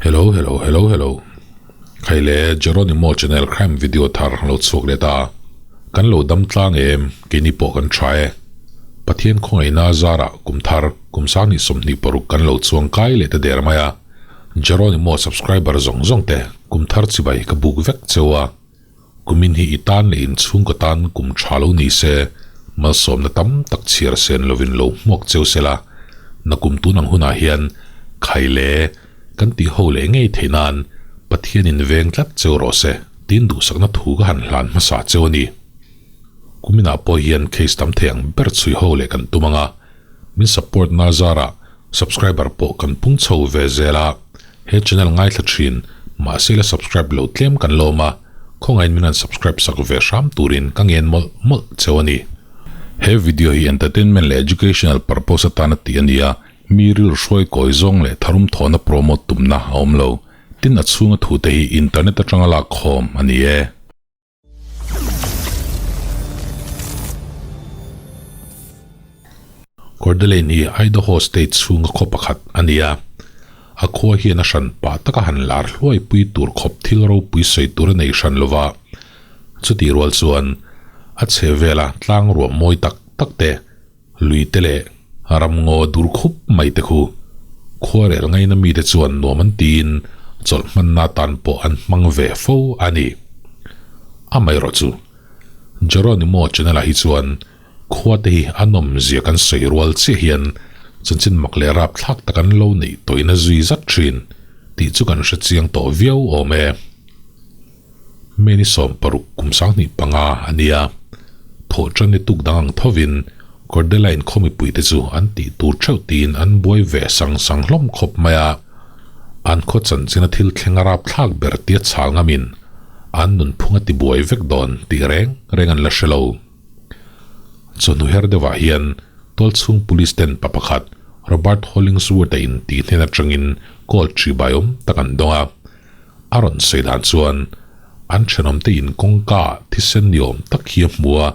Hello hello hello hello Khai le Jeronimo channel crime video thar lo chhuak leh ta. Kan lo dam tlang em keini pawh kan tha e. Pathian khawngaihna zarah kum thar kum 2026 kan lo chuang kai leh ta der mai a. Jeronimo subscriber zawng zawng te kum thar chibai ka buk vek cheu a. Kumin hi i tan leh inchhungkaw tan kum tha lo ni se, malsawmna tam tak chhiar sen lovin lo hmuak cheu se la, nakum tun ang hunah hian khai le kan tih ho leh ngei theih nan Pathianin veng tlat cheu rawh se tiin duhsakna thu ka han hlan hmasa cheu a ni. Kuminah pawh hian case tam thei ang ber chhui ho leh kan tum ang a, min support na zarah subscriber pawh kan pung chho ve zel a, He channel ngaithla thin, mahse la subscribe lo tlem kan lawm a, khawngaiin min han subscribe sak ve hram turin ka ngen mawlh mawlh cheu a ni. He video hi entertainment leh educational purpose atana tih a ni a, mi ril hruai kawi zawng leh tharum thawhna promote tumna a awm lo. Tin a chhunga thute hi internet atanga lak khawm a ni e. Coeur d'Alene hi Idaho state chhunga khaw pakhat a ni a, a khua hian a hran pah taka han lar hluai pui tur khawp thil ropui sawi tur a nei hran lova, chutih rual chuan a chhe vela tlang ruah mawi tak tak te, lui te leh ramngaw dur khup mai te khu khuarel ngaina mite chuan nuam an tiin chawlh hmanna atan pawh an hmang ve fo a ni. Amaherawh chu Jeronimo channel ah hi chuan khua te hi a nawmzia kan sawi rual chiah hian chanchin mak leh rapthlak tak an lo neih tawihna zui zat thin tih chu kan hre chiang tawh viau awm e. Meni 16 kum 25 a nia. Thawh tan ni tuk dang ang thovin Cordeline khaw mipuite chu an tih tur theuh tiin an buai ve sang sang hlawm khawp mai a. An khaw chanchina thil thleng a rapthlak ber tia chhal ngamin an nunphung a tibuai vek dawn tih reng reng an la hre lo. Chawhnu her deuhah hian tualchhung police ten pa pakhat Robert Hollingsworth-a in tih hnen atangin call ṭhi bai awm tak an dawng a. A rawn sawi dan chuan an thenawmte in kawngka ah thisen ni awm tak hi a hmu a,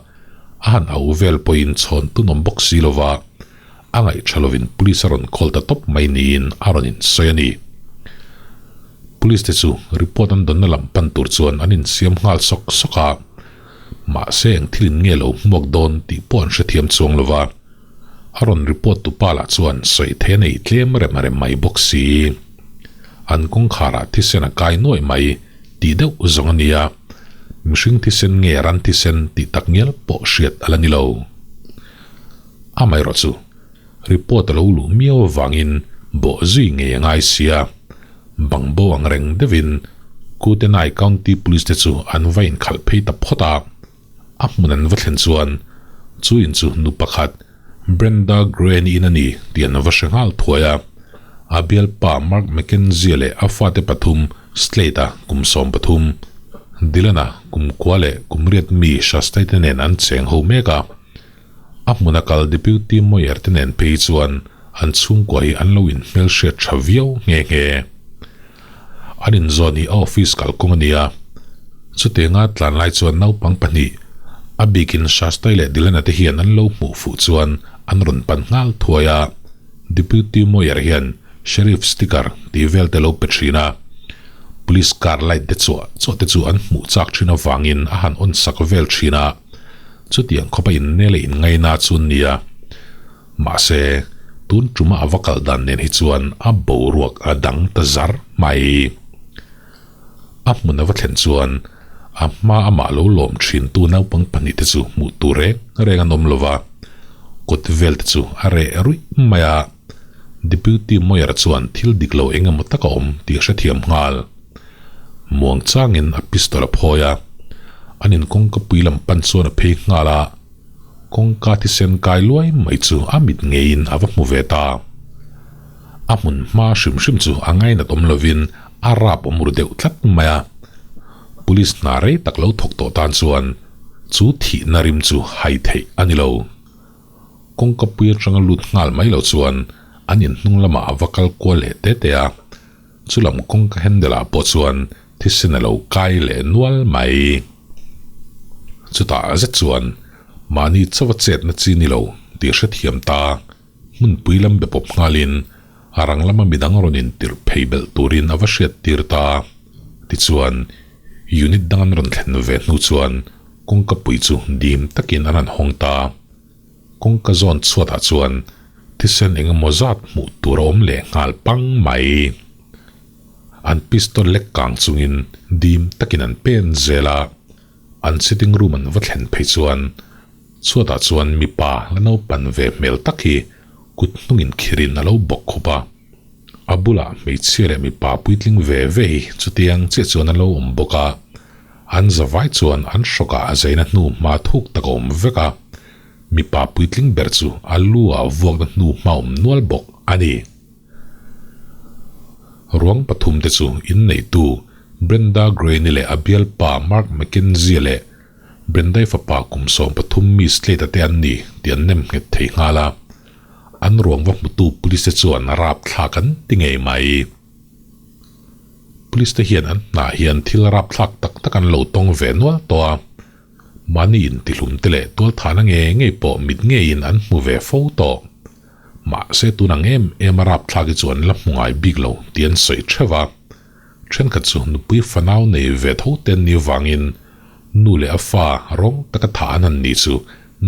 a han au vel pawhin chhawn tun awm bawk si lova a ngaih tha lovin police a rawn call ta tawp mai niin a rawn insawi a ni. Police te chu report an dawnna lam pan tur chuan an insiam nghal sawk sawk a, mahse eng thil in nge lo hmuak dawn tih pawh an hrethiam chuang lova, a rawn report tu pa lah chuan sawi thei a nei tlem rem rem mai bawk si. An kawngkharah thisen a kai nuaih mai tih deuh zawng a nia, mihring thisen nge ran thisen tih tak ngial pawh hriat a la ni lo. Amaherawh chu report a lo luh miau avangin bawh zui ngei a ngai sia, bangbo ang reng deuhin Kootenai County Police te chu an va inkhalh phei ta phawt a, a hmun an va thlen chuan chu in chu nu pakhat Brenda Gray-ni in a ni tih an va hre nghal thuai a, a bialpa Mark McKenzie leh a fate pathum Slade-a kum 13, Dylan-a kum kua leh kum riat mi Shastai te nen an cheng ho mek a. A hmuna kal Deputy Moyer te nen phei chuan an chhungkua hi an lo inhmelhriat tha viau nghe nghe. An inzawn hi a office kalkawng a ni a, chutianga tlan lai chuan naupang pahnih, a bikin Shastai leh Dilana te hian an lo hmuh fuh chuan an rawn pan nghal thuai a, Deputy Moyer hian Sheriff sticker tih vel te lo pe thin a, Police car light te chuah chuah te chu an hmuh chak thin avangin a han on sak vel thin a. Chutiang khawpa inne leh inngaina chu an ni a, mahse, tun tuma a va kal dan nen hi chuan a boruak a dang ta zar mai. A hmun a va thlen chuan a hma amah lo lawm thintu naupang pahnihte chu hmuh tur reng reng an awm lo va, kawt velte chu a reh ruih mai a, Deputy Moyer chuan thil dik lo eng emaw tak a awm tih a hrethiam nghal. Muang changin a pistol a phawi a, an in kawngka pui lam pan chuan a phei nghal a, kawngka thisen kai luai mai chu a mit ngeiin a va hmu ve ta. A hmun hma hrim hrim chu a ngainat awm lovin a rap awm ru deuh tlat mai a, police hna rei tak lo thawk tawh tan chuan chu thihna rim chu hai theih a ni lo. Kawngka pui atanga lut nghal mai lo chuan an in hnung lamah a va kal kual leh te te a. Chulam kawngka handle ah pawh chuan thisen a lo kai leh nual mai. Chutah zet chuan mahni chauha chetna chi ni lo tih hrethiam ta hmunpui lam be pawp nghalin A rang lama midang rawn intirh phei belh turin a va hriat tir ta. Tichuan, unit dang an rawn thlen ve hnu chuan kawngka pui chu dim takin an han hawng ta. Kawngka zawn chhuatah chuan thisen eng emaw zat hmuh tur a awm leh nghal pang mai. An pistol lek kang chungin dim takin an pen zel a, an sitting room an va thlen phei chuan chhuatah chuan mipa la naupan ve hmel tak hi kut hnungin khirin a lo bawk khup a. A bulah hmeichhia leh mipa puitling ve ve hi chutiang chiah chuan an lo awm bawk a, an zavai chuan an hrawkah a zaina hnu hma thuk tak a awm vek a, mipa puitling ber chu a lu ah vuakna hnu hma awm nual bawk a ni. Ruang pathum te chu inneitu Brenda Graney leh a bialpa Mark McKenzie leh Brenda-i fapa kum 13 mi Slate-a te an ni tih an nem nghet thei nghal a. An ruang va hmutu police te chuan rapthlak an ti ngei mai. Police te hian an hnah hian thil rapthlak tak tak an lo tawng ve nual tawh a, mahni intihlum te leh tualthahna nge ngei pawh mit ngeiin an hmu ve fo tawh. Mahse tun ang em em a rapthlak hi chu an la hmu ngai bik lo tih an sawi theuh a. Thenkhat chu nupui fanau nei ve tho te an nih vangin nu leh a fa rawng taka thah an han nih chu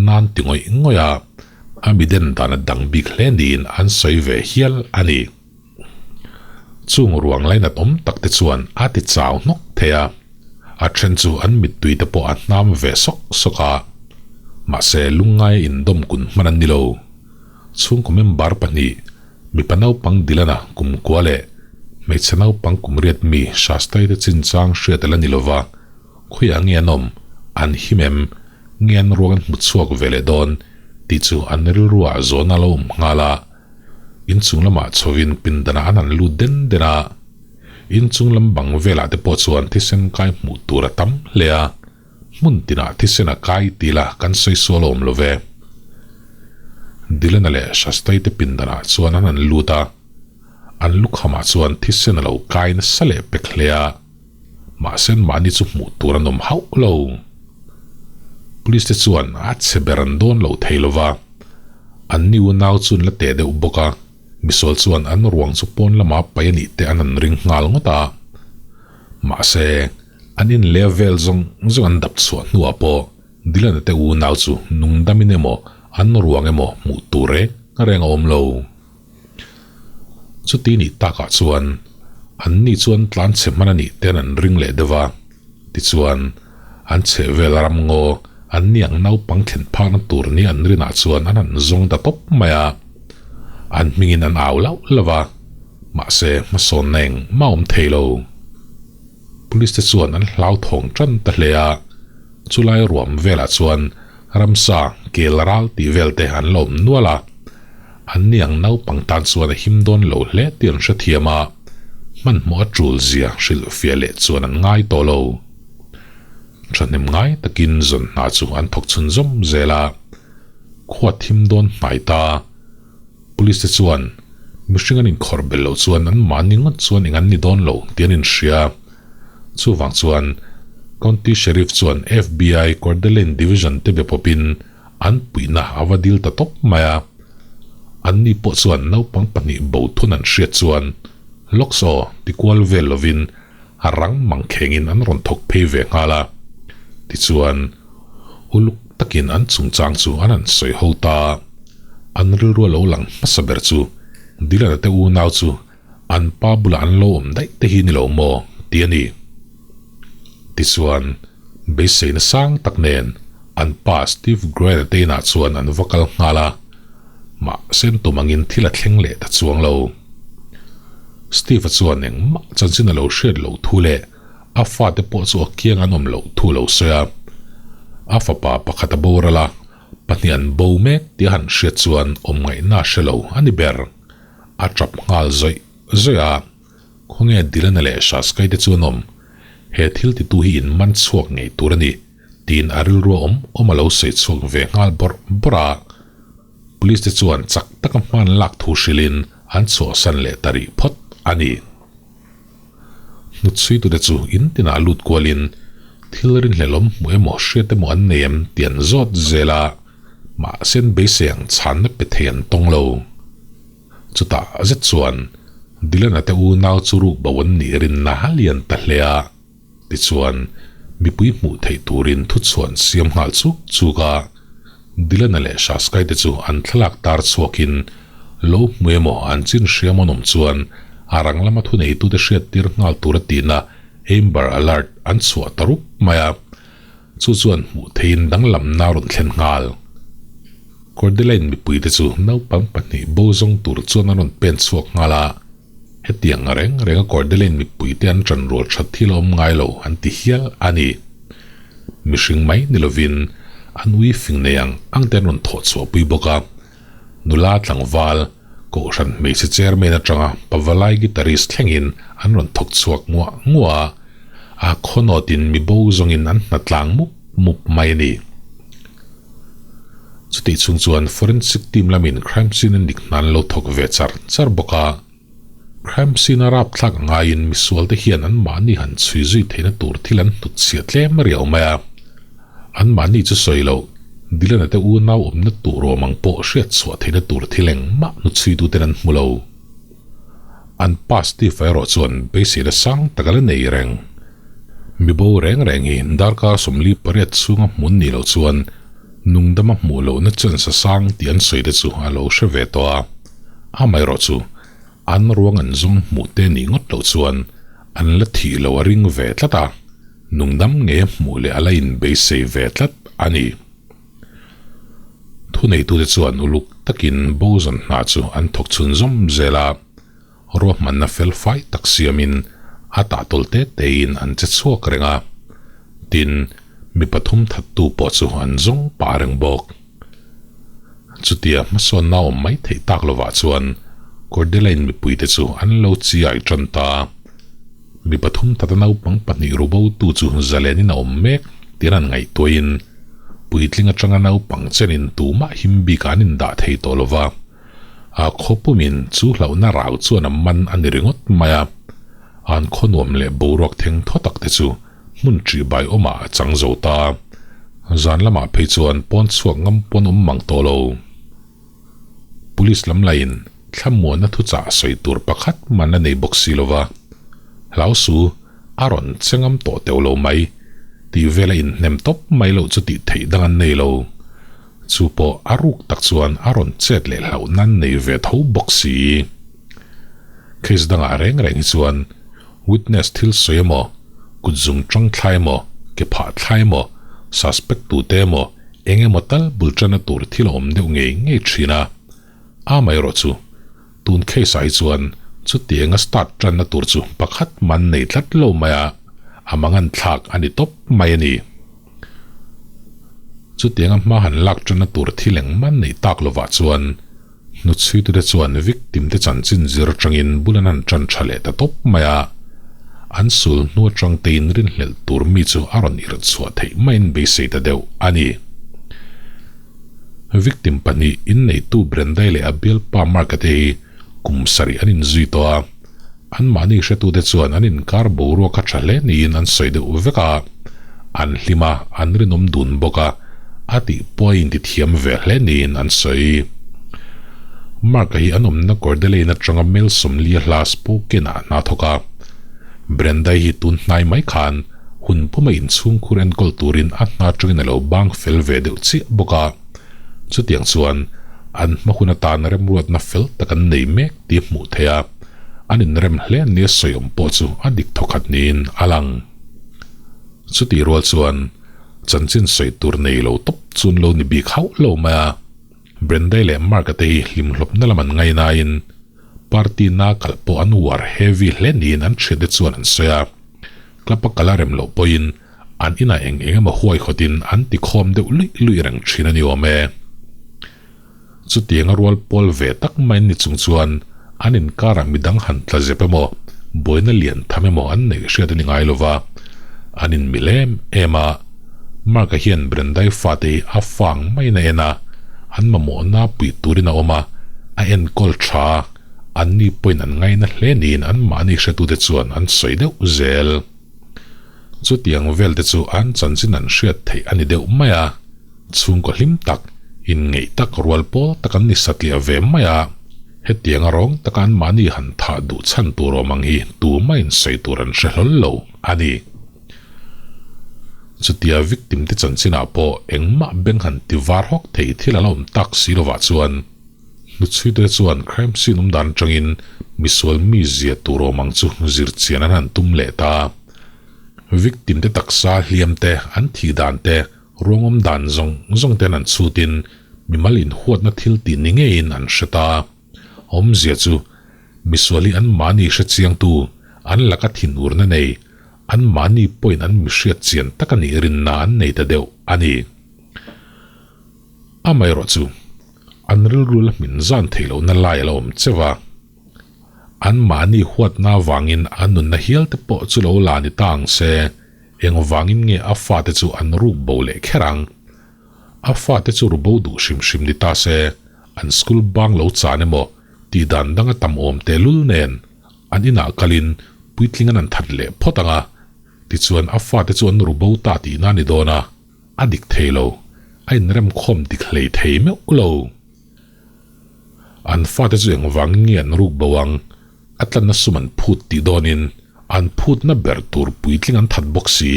nan ti ngawih ngawih a, a miden dan a dang bik hle niin an sawi ve hial a ni. Chung ruang lainat awm tak te chuan a ti chau hnawk thei a, a then chu an mittui te pawh a hnam ve sawk sawk a, mahse lungngaia indawm kun hman an ni lo. Chhungkaw member pahnih, mipa naupang Dilana kumkua leh hmeichhe naupang kumriat mi Shastai te chinchang hriat a la ni lova, khawiah nge an awm, an him em, nge an ruang an hmu chhuak ve leh dawn tih chu an rilruah zawhna a lo awm nghal a. Inchung lamah chhovin pindanah an han lut den den a, inchung lam bang velah te pawh chuan thisen kai hmuh tur a tam hle a. Hmun tinah thisen a kai ti la kan sawi sual awm lo ve. Dilana leh Shastai te pindanah chuan an han lut a, an lukhamah chuan thisen a lo kai nasa leh pek hle a, mahse an mahni chu hmuh tur an awm hauh lo. Police te chuan a chhe ber an dawn lo thei lo va, an ni unau chu an la teh deuh bawk a, misual chuan an ruang chu pawn lama pai a nih te an han ring nghal ngawt a. Mahse, an in leh vel zawng zawng an dap chhuah hnuah pawh Dylan-a te unau chu nungdamin emaw an ruang emaw hmuh tur reng reng a awm lo. Chuti nih takah chuan an ni chuan tlan chhe hman a nih ten an ring leh deuh a, tichuan an chheh vel ramngaw an ni ang naupang thlen phakna tur ni an rinah chuan an han zawng ta tawp mai a, an hmingin an au lauh lauh a. Mahse, hmasawnna engmah awm thei lo. Police te chuan an hlauthawng tan ta hle a, chulai ruam velah chuan ramsa, kel ral tih vel te an la awm nual a. An ni ang naupang tan chuan a him dawn lo hle tih an hrethiam a, hmanhmawh a tul zia hrilhfiah leh chuan an ngai tawh lo. Thahnem ngai takin zawn hna chu an thawk chhunzawm zel a, khua thim dawn hnai ta. Police te chuan mihring an inkhawrh belh loh chuan an mahni ngawt chuan eng an ni dawn lo tih an inhria. Chuvang chuan County Sheriff chuan FBI Coeur d'Alene Division te be pawpin an puihna a va dil ta tawp mai a. Anni pawh chuan naupang pahnih bo thun an hriat chuan Lawksaw ti kual vel lovin a rang mang khengin an rawn thawk phei ve nghal a. Tichuan uluk takin an chungchang chu an han sawi ho ta. An rilru a lo lang hmasa ber chu Dylan-a te unau chu an pa bulah an lo awm daih te hi ni lo maw tih a ni. Tichuan, beiseina sang tak nen an pa Steve Grant-a te inah chuan an va kal nghal a, mahse an tum angin thil a thleng leh ta chuang lo. Steve-a chuan engmah chanchin a lo hriat loh thu leh a fate pawh chu a kiang an awm loh thu a lo sawi a. A fapa pakhat a boral a, Pahnih an bo mek tih a han hriat chuan awm ngaihna a hre lo a ni ber. A tap nghal zawih zawih a, Khawnge Dilana leh Shaskai te chu an awm? He thil titu hi in man chhuak ngei tur a ni, tiin a rilru a awm awm a lo sawi chhuak ve nghal bawrh bawrh a. Police te chuan chak taka hman lak thu hrilhin an chhuahsan leh ta rih phawt a ni. Hnutchhuitute chu in tinah lut kualin thil rinhlelawm hmuh emaw hriat emaw an nei em tih an zawt zel a, mahse an beisei ang chhanna pe thei an tawng lo. Chutah zet chuan Dylan-a te unau chu ruk bo an nih rinna a lian ta hle a. Tichuan, mipui hmuh theih turin thuchhuan siam nghal chuk chuk a, Dylan-a leh Shaskai te chu an thlalak tar chhuakin lo hmu emaw an chin hriam an awm chuan a rang lama thuneitute hriattir nghal tur a tihna Amber Alert an chhuah ta rup mai a. Chu chuan hmuh theihin danglamna a rawn thlen nghal. Cordeline mipuite chu naupang pahnih bo zawng tur chuan an rawn pen chhuak nghal a. Hetiang reng renga Cordeline mipuite an ṭan rual ṭhat thil a awm ngai lo an ti hial a ni. Mihring mai ni lovin an ui fing nei ang ang te an rawn thawh chhuahpui bawk a. Nula tlangval, Kohhran hmeichhe chairman aṭanga Pavalai guitarist thlengin an rawn thawk chhuak nguah nguah a, a khawnawtin mi bo zawngin an hna tlang mup mup mai a ni. Chutih chhung chuan forensic team lamin crime scene a nik hna an lo thawk ve char char bawk a. Crime scene a rapthlak a ngaiin misual te hian anmahni han chhui zui theihna tur thil an hnut chhiah tlem riau mai a. Anmahni chu sawi loh, Dylan-a te unau awmna tur awm ang pawh hriat chhuah theihna tur thil engmah hnuchhuitu ten an hmu lo. An pa Steve-a erawh chuan beiseina sang tak a la nei reng. Mi bo reng reng hi darkar 48 chhunga hmun nih loh chuan nungdama hmuh lohna chance a sang tih an sawi te chu a lo hre ve tawh a. Amaherawh chu an ruang an zawng hmuh te nih ngawt loh chuan an la thih loh a ring ve tlat a, nungdam nge hmuh leh a la inbeisei ve tlat a ni. Thuneitute chuan uluk takin Boson hna chu an thawk chhun zawm zel a, ruahmanna fel fai tak siamin a tahtawl te tein an che chhuak reng a, tin, mi pathum thattu pawh chu an zawng pah reng bawk. Chutia hmasawnna awm mai theih tak lovah chuan Cordeline mipuite chu an lo chiai tan ta. Mi pathum tata naupang pahnih rubotu chu zalenin a awm mek tir an ngaihtuahin puitling atanga naupang chenin tumah him bikah an indah thei tawh lova, a khaw pumin chu hlauhna rau chuan a man a ni ringawt mai a, an khaw nuam leh boruak theng thaw tak te chu hmun ṭihbai awmah a chang zo ta. Zan lamah phei chuan pawn chhuak ngam pawn awm mang tawh lo. Police lam laiin thlamuanna thuchah sawi tur pakhat man a nei bawk si lova, Hlau su, a rawn che ngam tawh teuh lo mai, tih vela inhnem tawp mai loh chu tih theih dang an nei lo. Chu pawh a ruk tak chuan a rawn chet leh hlauh nan nei ve tho bawk si. Case dangah reng reng hi chuan witness thil sawi emaw, kutzung tang thlai emaw, ke phah thlai emaw, suspect tute emaw, Eng emaw tal bul tana tur thil a awm deuh ngei ngei thin a, amaherawh chu tun case ah hi chuan chutianga start tanna tur chu pakhat man nei tlat lo mai a, a mangan thlak a ni tawp mai a ni. Chutianga hma han lak tanna tur thil engmah neih tak lovah chuan Hnuchhuitute chuan victim te chanchin zir atangin bul an han tan tha leh ta tawp mai a, an sul hnu atang tein rinhlelh tur mi chu a rawn irh chhuah theih maiin beisei ta deuh a ni. Victim pahnih inneitu Brendai leh a bialpa Mark-a te hi kum sarih an inzui tawh a, anmahni hretute chuan an inkar boruak a tha hle niin an sawi deuh vek a, an hlim a, an rinawm dun bawk a, a tih pawh a intithiam ve hle niin an sawi. Mark-a hi an awmna Coeur-d'Alene atanga Mel Sawmlia hla Spokane-ah hna thawk a, Brenda-i hi tun hnai mai khan hun puma inchhungkhur enkawl turin a hna atangin a lo bang fel ve deuh chiah bawk a. Chutiang chuan an hma hun atan remruatna fel tak an nei mek tih hmuh theih a, an inrem hle nia sawi awm pawh chu a dik thawkhat niin a lang. Chutih rual chuan chanchin sawi tur nei lo tawp chu an lo ni bik hauh lo mai a, Brendai leh Mark-a te hi hlimhlawpna lam an ngainain party na kal pawh an uar heavy hle niin an thiante chuan an sawi a, club a kal a rem loh pawhin An inah eng eng emaw huaihawtin an tikhawm deuh luih luih reng thin a ni awm e. Chutianga rual pawl ve tak mai ni chung chuan an inkarah midang han tla zep emaw, buaina lian tham emaw an neih hriat a ni ngai lova, an inmil em em a. Mark-a hian Brendai fate hi a fang maiin a en a, an mamawhna puih turin a awm a, a enkawl tha a, anni pawhin an ngaina hle niin anmahni hretute chuan an sawi deuh zel. Chutiang vel te chu an chanchin an hriat theih a ni deuh mai a, chhungkaw hlim tak, inngeih tak rual pawl tak an ni satliah ve mai a. Hetianga rawng taka an mahni han thah duh chhan tur awm ang hi tumahin sawi tur an hre hlawl lo a ni. Chutia victim te chanchinah pawh engmah beng han ti var hawk thei thil a la awm tak si lovah chuan hnuchhuite chuan crime scene awm dan atangin misual mi zia tur awm ang chu zir chian an han tum leh ta. Victim te taksa hliam te, an thih dan te, ruangawm dan zawng zawng ten an chhutin mimal inhuatna thil tih ni ngeiin an hre ta. Awmzia chu misual hi an mahni hre chiangtu, an laka thinurna nei, an mahni pawhin an mihriat chian tak a nih rinna an nei ta deuh a ni. Amaherawhchu, an rilru la hmin zan theih lohna lai a la awm cheu a. An mahni huatna avangin an nunna hial te pawh chu lo la ni ta ang se, engvangin nge a fate chu an ruk bo leh kher ang? A fate chu ru bo duh hrim hrim ni ta se, an school bang lo chan emaw tih dan dang a tam awm tehlul nen an inah kalin puitling an an that leh phawt ang a, tichuan a fate chu an ru bo ta tihna a ni dawn a, a dik thei lo, a inremkhawm dik hlei thei meuh lo. An fate chu engvangin nge an ruk bo ang? A tlanna sum an phut tih dawnin an phutna ber tur puitling an that bawk si.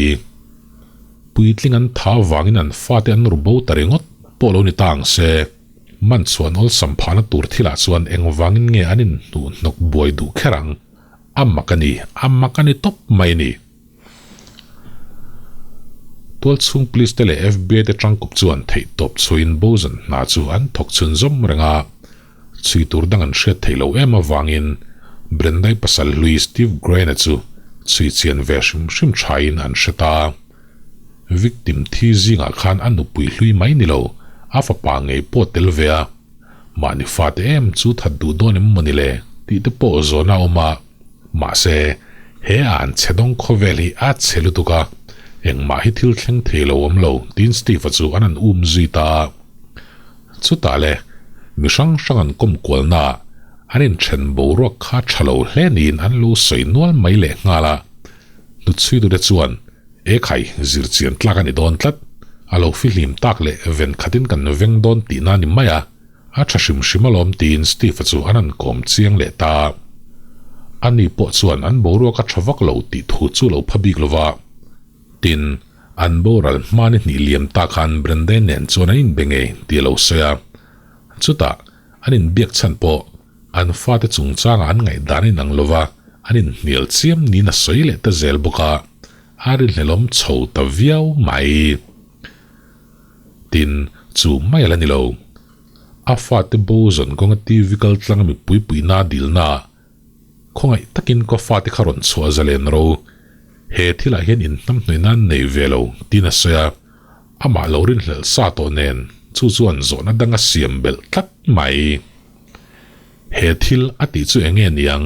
Puitling an tha avangin an fate an ru bo ta ringawt pawh lo ni ta ang se. Man chuan awlsam phahna tur thilah chuan engvangin nge an inhnuh hnawk buai duh kher ang? A mak a ni, a mak a ni tawp mai a ni. Tualchhung Police te leh FBI te tangkawp chuan theihtawp chhuiin Bojan hna chu an thawk chhun zawm reng a, chhui tur dang an hriat theih loh em avangin Brendai pasal hlui Steve Grayne chu chhui chian ve hrim hrim thain an hre ta. Victim thi zingah khan a nupui hlui mai ni lo, a fapa ngei pawh tel ve a, mahni fate em chu that duh dawn em mawni le tih te pawh zawhna a awm a. Mahse, he an chhe dawng khawvel hi a chhe lutuk a, engmah hi thil thleng thei lo awm lo, tiin Steve-a chu an han um zui ta a. Chutah le, mi hrang hrang an kawm kualnaah an inthen boruak kha tha lo hle niin an lo sawi nual mai leh nghal a. Hnutchhuitute chuan, E khai, zirchian tlak a ni dawn tlat, a lo fihlim tak leh ven khatin kan veng dawn tihna a ni mai a. A tha hrim hrim alawm tiin Steve-a chu an han kawm chiang leh ta. Ani pawh chuan an boruak a tha vak lo tih thu chu lo pha bik lova. Tin, an boral hma ni hnih liam ta khan Brende nen chuan an inbe ngei tih a lo sawi a. Chutah, an inbiak chhan pawh an fate chungchangah an ngaihdan a inang lova, an inhnial chiam niin a sawi leh ta zel bawk a, a rinhlelawm chho ta viau mai. Tin, chu mai a la ni lo. A fate bo zawn kawnga TV kal tlanga mipui puihna a dilna ah khawngaih takin ka fate kha rawn chhuah zalen ro. He thilah hian inhnamhnawih nan nei ve lo, tiin a sawi a. Amah lo rinhlelh sa tawh nen chu chuan zawhna dang a siam belh tlat mai. He thil a tih chu enge niang?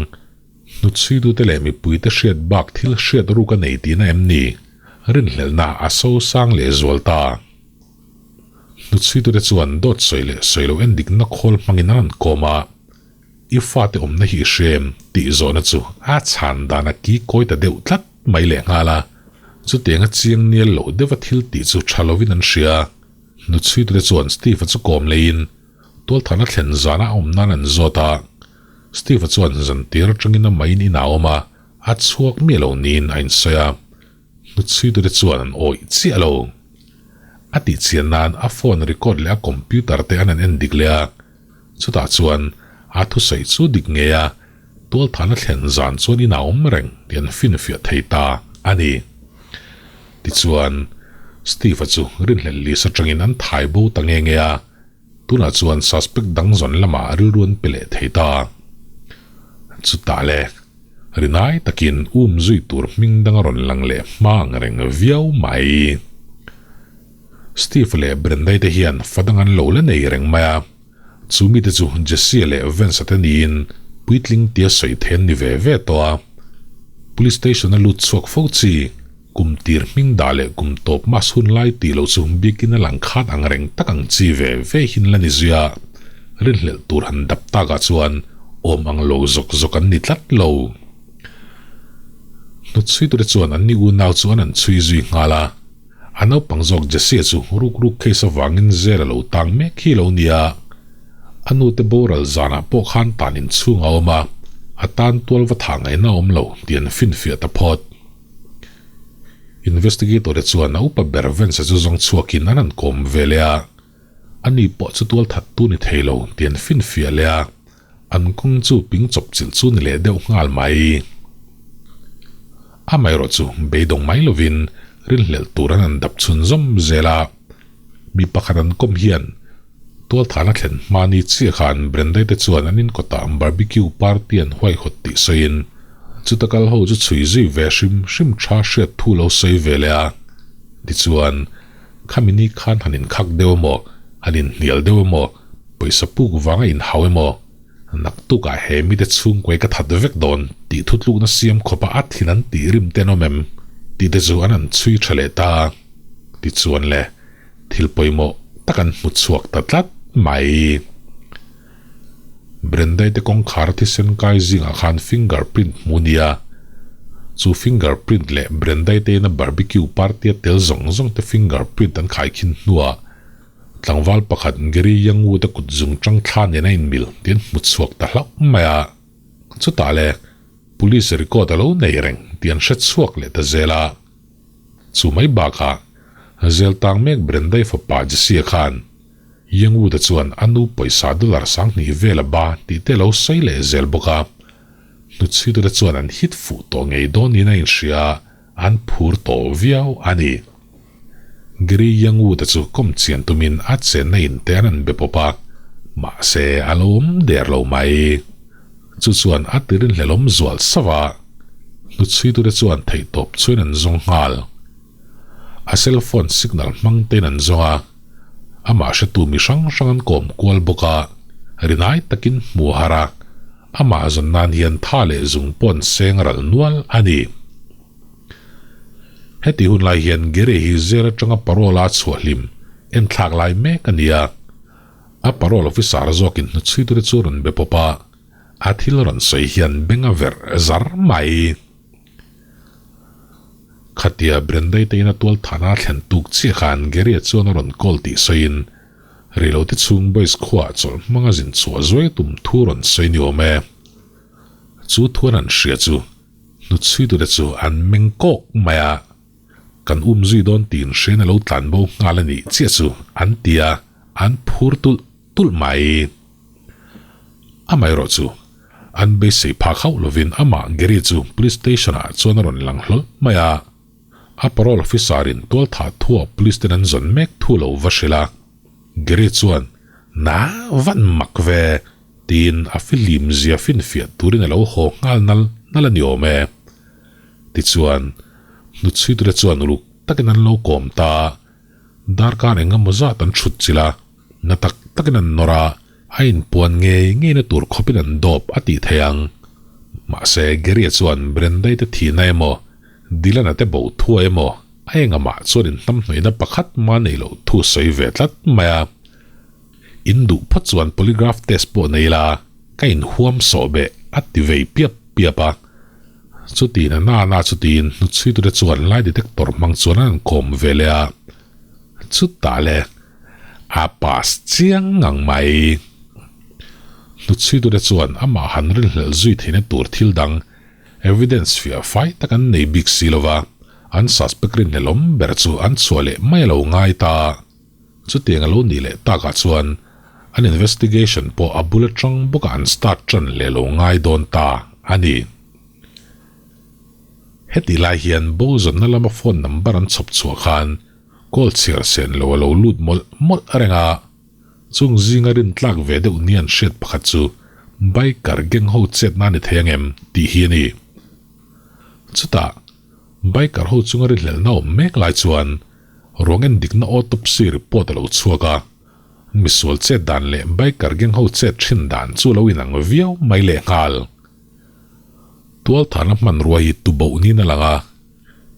Hnutchhuitute leh mipuite hriat bak thil hriat ruk a nei tihna em ni? Rinhlelhna a so sang leh zual ta. Hnutchhuitute chuan dawt sawi leh sawi lo en dikna khawl hmangin an rawn kawm a, I fate awmna hi i hrem tih zawhna chu a chhan dan a ki kawi ta deuh tlat mai lehnghal a. Chutianga chiang nial loh deuha thil tih chu tha lovin an hria. Hnutchhuitute chuan Steve-a chu kawm leiin tualthahna thlen zana a awm nan an zawt a. Steve-a chuan zantir atangin a main inah a awm a, a chhuak miah lo niin a insawi a. Hnutchhuitute chuan an awih chiah lo. A tihchian nan a phone record leh a computer te an han en dik leh a, chutah chuan a thusawi chu dik ngei a, tualthahna thlen zan chuan inah a awm reng tih an finfiah thei ta a ni. Tichuan, Steve-a chu rinhlelh list atangin an thai bo ta nge nge a. Tunah chuan suspect dang zawn lamah rilru an pe leh thei ta. Chutah le, rinai takin um zui tur hming dang a rawn lang leh hma ang reng viau mai. Steve leh Brendai te hian fa dang an lo la nei reng mai a, chu mite chu Jesse leh Vance-a te niin puitling tia sawi theih an ni ve ve tawh a. Police station a lut chhuak fo chi. Kum tir hming dah leh kum tawp mas hun lai tih loh chu biakin a lang khat ang reng tak ang chi ve ve hin la ni zui a, rinhlelh tur han dap takah chuan awm ang lo zawk zawk an ni tlat lo. Hnutchhuitute chuan an ni unau chu an han chhui zui nghal a, a naupang zawk Jesse chu ruk ruk case avangin zel a lo tang mek hi lo nia. A nu te boral zanah pawh khan tan inchhung a awm a, a tan tual va thah ngaihna a awm lo tih an finfiah ta phawt. Investigator te chuan a upa ber Vance-a chu zawng chhuakin an han kawm ve leh a, ani pawh chu tual thattu ni thei lo tih an finfiah leh a, an kawng chu ping chawp chilh chu ni leh deuh nghal mai. Amaherawh chu beidawng mai lovin rinhlelh tur an han dap chhun zawm zel a, mi pakhat an kawm hian Tualthana thlen hmani chiah khan Brendai te chuan an inkawtah barbecue party an huaihawt tih sawiin chuta kal ho chu chhui zui ve hrim hrim tha hriat thu lo sawi ve leh a. Tichuan, khami ni khan han inkhak deuh emaw, han inhnial deuh emaw, pawisa puk vanga inhau emaw, naktukah he mite chhungkuai ka that vek dawn tih thutlukna siam khawpa a thin an tih rim ten awm em tih te chu an han chhui tha leh ta. Tichuan le. Thil pawimawh tak an hmu chhuak ta tlat mai. Brendai te kawngkhar thisen kai zingah khan finger print hmu nia. Chu finger print leh Brendai te ina barbecue party a tel zawng zawng te finger print an khaikhin hnuah tlangval pakhat Gary Youngwood a kut zung tang thla nen a inmil tih an hmu chhuak ta hlauh mai a. Chutah le police record a lo nei reng tih an hre chhuak leh ta zel a. Chu mai bakah, Zeltang mek Brendai fapa Jesse-a khan Youngwood-a chuan a nu pawisa dollar 2000 vel a ba tih te lo sawi leh zel bawk a. Hnuchhuitute chuan an hit fuh tawh ngei dawn niin a inhria a, an phur tawh viau a ni. Gary Youngwood-a chu kawm chian tumin a chenna in te an an be pawp a, mahse a lo awm der lo mai. Chu chuan a tirinhlelawm zual sauh a. Hnuchhuitute chuan theihtawp chuan an zawng nghal. A cell phone signal hmang tein an zawng a, amah hretu mi hrang hrang an kawm kual bawk a, rinai takin hmu a har a, amah zawn nan hian tha leh zung pawh an seng ral nual a ni. Heti hun lai hian Gary hi zel atanga parole a chhuah hlim enthlak lai mek a ni a, a parole officer zawkin hnuchhuitute chu rawn be pawp a, A thil rawn sawi hian beng a verh zar mai. Khatia Brendai te ina tual thana thlen tuk chiah khan Gary-a chuan a rawn call tih sawiin reilote chhung boys khuaah chawlh hmanga zin chhuah zuai tum thu rawn sawi ni awm e. Chu thuan an hria chu hnuchhuitute chu an meng kawk mai a, kan um zui dawn tiin hriain a lo tlan bo nghal a nih chiah chu an ti a, an phur tulh tulh mai. Amaherawh chu, an beisei phak hauh lovin amah Gary chu Police Station ah chuan a rawn lang hlawl mai a. A parole officer in tualthah thuah police ten an zawn mek thu lo va hrilh a. Gary chuan, Na van mak ve, tiin a fihlim zia finfiah turin a lo haw nghal nal nal a ni awm e. Tichuan, hnuchhuitute chuan uluk takin an lo kawm ta a, darkar eng emaw zat an chhut chilh a. Na tak takin an nawr a, a inpuan ngei ngeina tur khawpin an dawp a tih theih ang. Mahse, Gary-a chuan Brenda-i te thihna emaw, Dylan-a te bo thua emaw, a engamah chuan inhnamhnawihna pakhat mah nei loh thu sawi ve tlat mai a. In duh phawt chuan polygraph test pawh nei la, ka inhuam sawh beh a ti vei piap piap a. Chutin a nana chutin hnuchhuitute chuan lie detector hmang chuan an kawm ve leh a. Chutah le. A pass chiang ngang mai. Hnuchhuitute chuan amah han rinhlelh zui theihna tur thil dang, evidence fiah fai tak an nei bik si lo va, an suspect rinhlelhawm ber chu an chhuah leh mai a lo ngai ta. Chutiang a lo nih leh takah chuan an investigation pawh a bul atang bawkah an start tan leh lo ngai dawn ta a ni. Hetih lai hian Bozawnna lama phone number an chhawp chhuah khan Kawl chhiar sen lo a lo lut mawlh mawlh reng a, chung zinga rin tlak ve deuh ni an hriat pakhat chu biker gang ho chetna a ni thei ang em tih hi a ni. Chutah, biker ho chunga rinhlelhna awm mek lai chuan ruang en dikna autopsy report a lo chhuak a, misual chet dan leh biker gang ho chet thin dan chu a lo inang viau mai lehnghal. Tualthana hmanrua hi tuboh niin a lang a.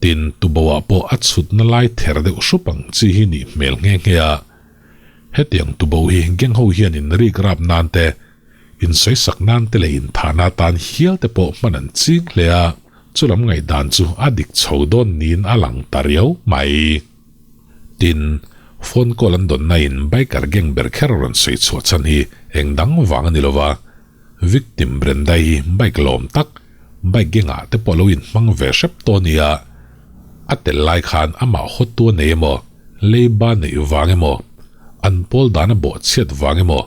Tin, tuboah pawh a chhutna lai ther deuh hrup ang chi hi nih hmel nghe nghe a. Hetiang tuboh hi gang ho hian in rik rap nan te, in sawisak nan te leh in thahna atan hial te pawh hman an ching hle a, chulam ngaihdan chu a dik chho dawn niin a lang ta riau mai. Tin, Phone call an dawn nain biker gang ber kher a rawn sawi chhuah chhan hi eng dang vang a ni lova, victim Brenda hi bike lawm tak, bike gang ah te pawh lo inhmang ve hrep tawh a nia. A tel lai khan amah hawtu a nei emaw, leiba neih vang emaw, an pawl dan a bawh chhiat vang emaw,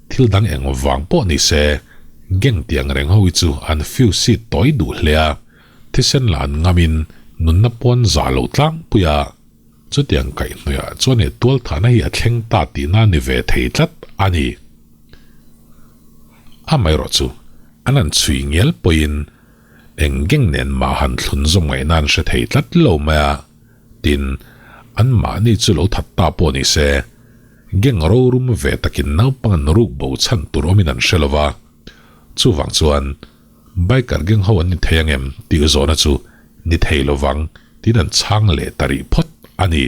thil dang eng vang pawh ni se, gang tih ang reng ho hi chu an fuse seat tawi duh hle a, thisen lah an ngamin nunna pawn zah lo tlangpui a. Chutiang kaihhnawihah chuan he tualthahna hi a thleng ta tihna ni ve thei tlat a ni. Amaherawh chu, an han chhui ngial pawhin eng geng nen mah han thlun zawm ngaihna an hre thei tlat lo mai a, tin, anmahni chu lo that ta pawh ni se, geng rorum ve takin naupang an ruk bo chhan tur awmin an hre lo va, chuvang chuan Biker gang ho an ni thei ang em tih zawhna chu ni thei lovang tiin an chhang leh ta rih phawt a ni.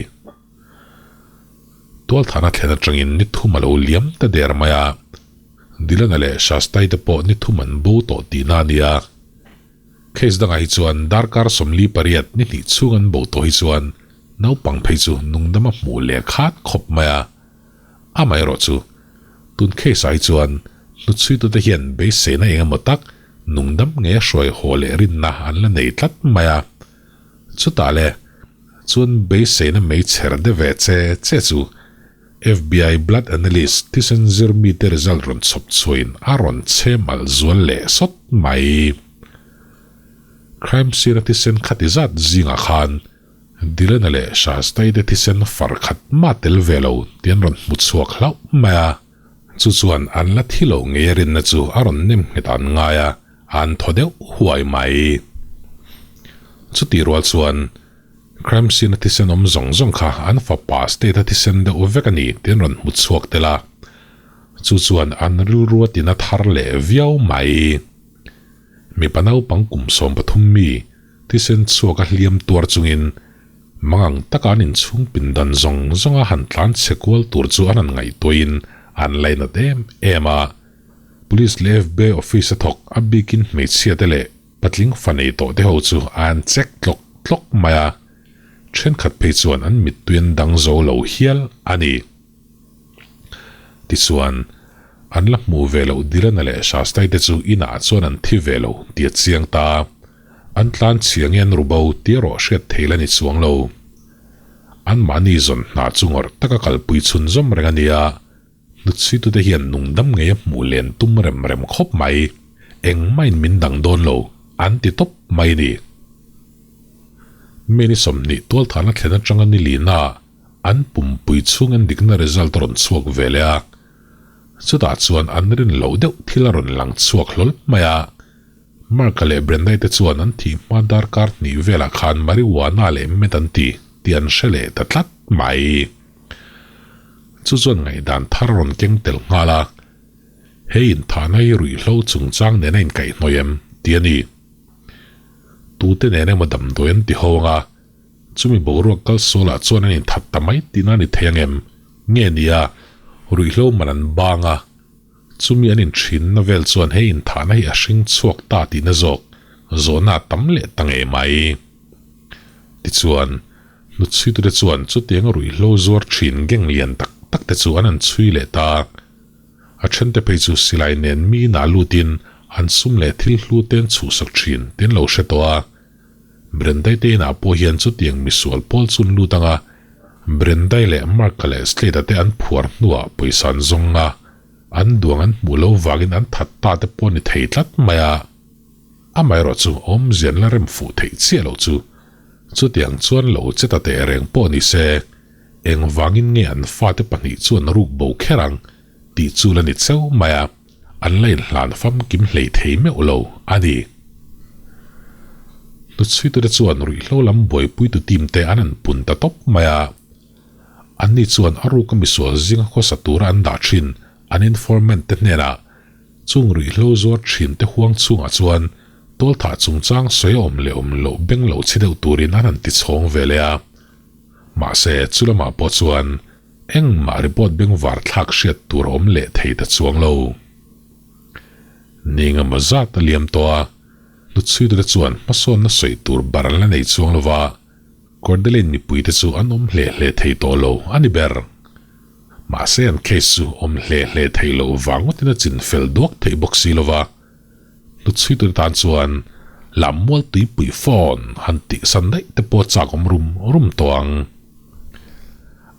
Tualthana thlen atangin ni thum a lo liam ta der mai a, Dilana leh Shastai te pawh ni thum an bo tawh tihna a nia. Case dangah hi chuan darkar 48 ni hnih chhung an bo tawh hi chuan naupang phei chu nungdama hmuh leh khat khawp mai a. Amaherawh chu, tun case ah hi chuan hnuchhuitute hian beiseina eng emaw tak nungdam nge hruai haw leh rinna an la nei tlat mai a. Chutah le, chuan beiseina mei chher de ve che che chu FBI blood analyst thisen zir mite result rawn chhawp chhuahin a rawn chhem alh zual leh sawt mai. Crime scene a thisen khati zat zingah khan Dilana leh Shastai te thisen far khat mah tel ve lo tih an rawn hmu chhuak hlauh mai a, chu chuan an la thi lo ngei a rinna chu a rawn nem nghet an ngai a, an thaw deuh huai mai. Chutih rual chuan crime scene a thisen awm zawng zawng kha an fapa state a thisen deuh vek a ni tih an rawn hmu chhuak tel a, chu chuan an rilru a tina thar leh viau mai. Mipa naupang kum 13 mi Thisen chhuak a hliam tuar chungin mangang taka an inchhung pindan zawng zawnga han tlan chhe kual tur chu an han ngaihtuahin an lainat em em a. Police leh FBI office a thawk a bikin hmeichhia te leh patling fa nei tawh te ho chu an check tlawk tlawk mai a, thenkhat phei chuan an mittui an dang zo lo hial a ni. Tichuan, an la hmuh ve loh Dilana leh Shastai te chu inah chuan an thi ve lo tih a chiang ta. An tlan chhia nge an ru bo tih erawh hriat theih la ni chuang lo. Anmahni zawn hna chu ngawrh taka kalpui chhun zawm reng a ni a, hnuchhuitute hian nungdam ngei a hmuh len tum rem rem khawp mai. Engmahin min dang dawn lo, an ti tawp mai a ni. May ni 20 tualthahna thlen atanga ni lina an pumpui chhung endikna result a rawn chhuak ve leh a, chutah chuan an rin loh deuh thil a rawn lang chhuak hlawl mai a. Mark-a leh Brenda-i te chuan an thih hma darkar hnih velah khan marijuana leh met an ti tih an hre leh ta tlat mai. Chu chuan ngaihdan thar a rawn keng tel nghal a, He inthahna hi ruihhlo chungchang nen a inkaihhnawih em? tih a ni. Tute nen emaw damdawi an ti ho anga, chumi boruak kal sualah chuan an inthat ta mai tihna a ni thei ang em? Nge nia, ruihhlo man an bang a, Chumi an inthinna vel chuan hei inthahna hi a hring chhuak ta tihna zawk zawhna a tam leh ta ngei mai. Tichuan, hnuchhuitute chuan chutianga ruihhlo zuar thin geng lian tak tak te chu an han chhui leh ta. A thente phei chu silai nen mi inah lutin an sum leh thil hlu te an chhuhsak thin tih an lo hre tawh a. Brendai te inah pawh hian chutiang misual pawl chu an lut ang a, Brendai leh Mark-a leh Slade-a te an phuar hnuah pawisa an zawng a, an duang an hmuh lo vangin an that ta te pawh ni thei tlat mai a. Amaherawh chu awmzia an la rem fuh theih chiah loh chu chutiang chuan lo che ta teh reng pawh ni se, engvangin nge an fate pahnih chuan ruk bo kher ang tih chu la ni cheu mai a, an la inhlan famkim hlei thei meuh lo a ni. Hnuchhuitute chuan ruihhlo lam buaipuitu team te an han pun ta tawp mai a, anni chuan a ruka misual zinga khawsa tura an dah thin an informant te hnenah chung ruihhlo zuar thin te huang chhungah chuan tualthah chungchang sawi awm leh awm loh beng lo chhe deuh turin an han ti chhawng ve leh a. Mahse, chulamah pawh chuan Engmah report bengvar thlak hriat tur a awm leh thei ta chuang lo. Ning emaw zat a liam tawh a, hnuchhuitute chuan hmasawnna sawi tur bar an la nei chuang lo va, Coeur d'Alene mipuite chu an awm hle hle thei tawh lo a ni ber. Mahse an case chu awm hle hle thei lo vang ngawtin a chin fel duak theih bawk si lova. Hnuchhuitu te tan chuan lammual tuipui phone han tih san daih te pawh chak awm rum rum tawh ang.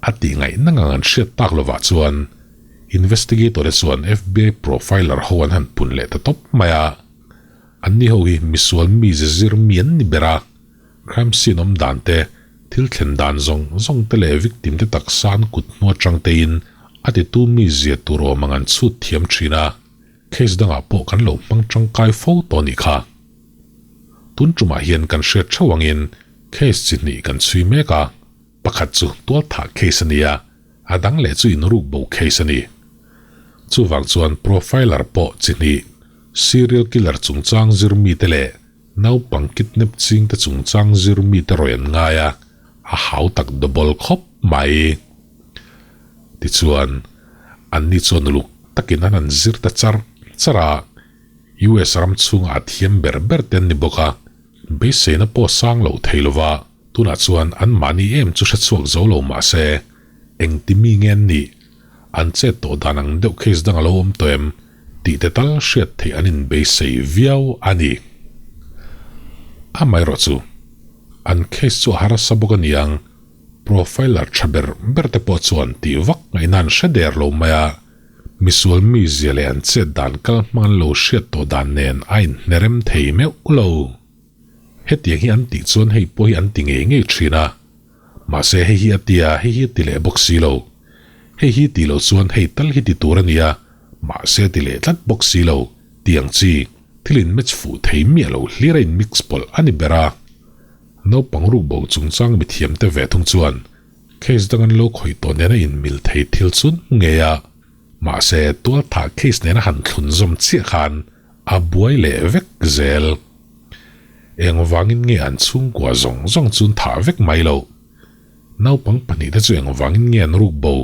A tih ngaihna ngang an hriat tak lovah chuan investigator te chuan FBI profiler ho an han pun leh ta tawp mai a. Anni ho hi misual mi zizir mi an ni ber a, crime scene awm dan te, thil thlen dan zawng zawng te leh victim te taksa an kut hnu atang tein a titu mi zia tur awm ang an chhut thiam thin a, case dangah pawh kan lo hmang tangkai fo tawh a nih kha. Tun tumah hian kan hriat theuh angin case chi hnih kan chhui mek a, pakhat chu tualthah case a ni a, a dang leh chu inruk bo case a ni. Chuvang chuan profiler pawh chi hnih, serial killer chungchang zir mite leh naupang kidnap chingte chungchang zir mite rawi an ngai a, a hau tak double khawp mai. Tichuan, anni chuan uluk takin an han zir ta char char a, US ram chhungah a thiam ber ber te an ni bawk a, beiseina pawh sang lo thei lova, tunah chuan anmahni em chu hre chhuak zo lo mah se, engti mi nge an nih, an chet tawh dan ang deuh case dang a lo awm tawh em tih te tal hriat theih an inbeisei viau a ni. Amaherawh chu, an case chu a harsa bawk a ni ang, profiler tha ber ber te pawh chuan tih vak ngaihna an hre der lo mai a, misual mizia leh an chet dan kal hmang an lo hriat tawh dan nen a inhnerem thei meuh lo. Hetiang hi an tih chuan hei pawh hi an ti ngei ngei thin a. Mahse hei hi a ti a, hei hi a ti leh bawk si lo. Hei hi tih loh chuan hei tal hi ti tur a nia, mahse a ti leh tlat bawk si lo, tih ang chi, thil in match fuh thei miah lo hlir a in mix pawlh a ni ber a. Naupang rukbo chungchang mithiam te ve thung chuan case dang an lo khawih tawh nena in mil thei thil chun hmu ngei a, mahse tualthah case nena han thlun zawm chiah khan a buai leh vek zel. Engvangin nge an chhungkua zawng zawng chun thah vek mai loh? Naupang pahnihte chu engvangin nge an ruk bo?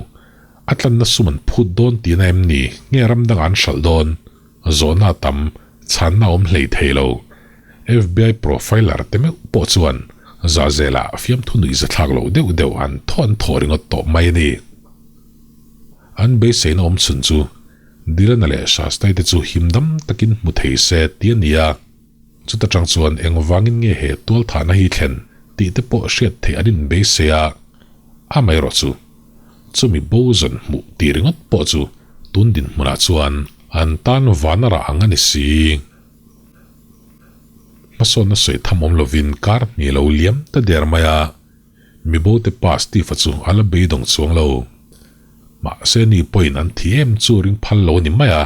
A tlanna sum an phut dawn tihna em ni? Nge ram dangah an hralh dawn? Zawhna a tam, chhanna a awm hlei thei lo. FBI profiler te meuh pawh chuan zahzelah fiamthu nuihza thlak loh deuh deuh an thaw an thaw ringawt tawh mai a ni. An beiseina awm chhun chu Dylan-a leh Shastai te chu himdam takin hmu thei se ti a ni a. Chuta tang chuan engvangin nge he tualthahna hi thlen tih te pawh hriat theih an inbeisei a, amaherawh chu chumi bo zawn hmuh tih ringawt pawh chu tun dinhmunah chuan an tan van a rah ang a ni si. Hmasawnna sawi tham awm lovin kar hnih lo liam ta der mai a, mibote pa Steve-a chu a la beidawng chuang lo. Mahse ni pawhin an thi em chu ring phal lo a ni mai a.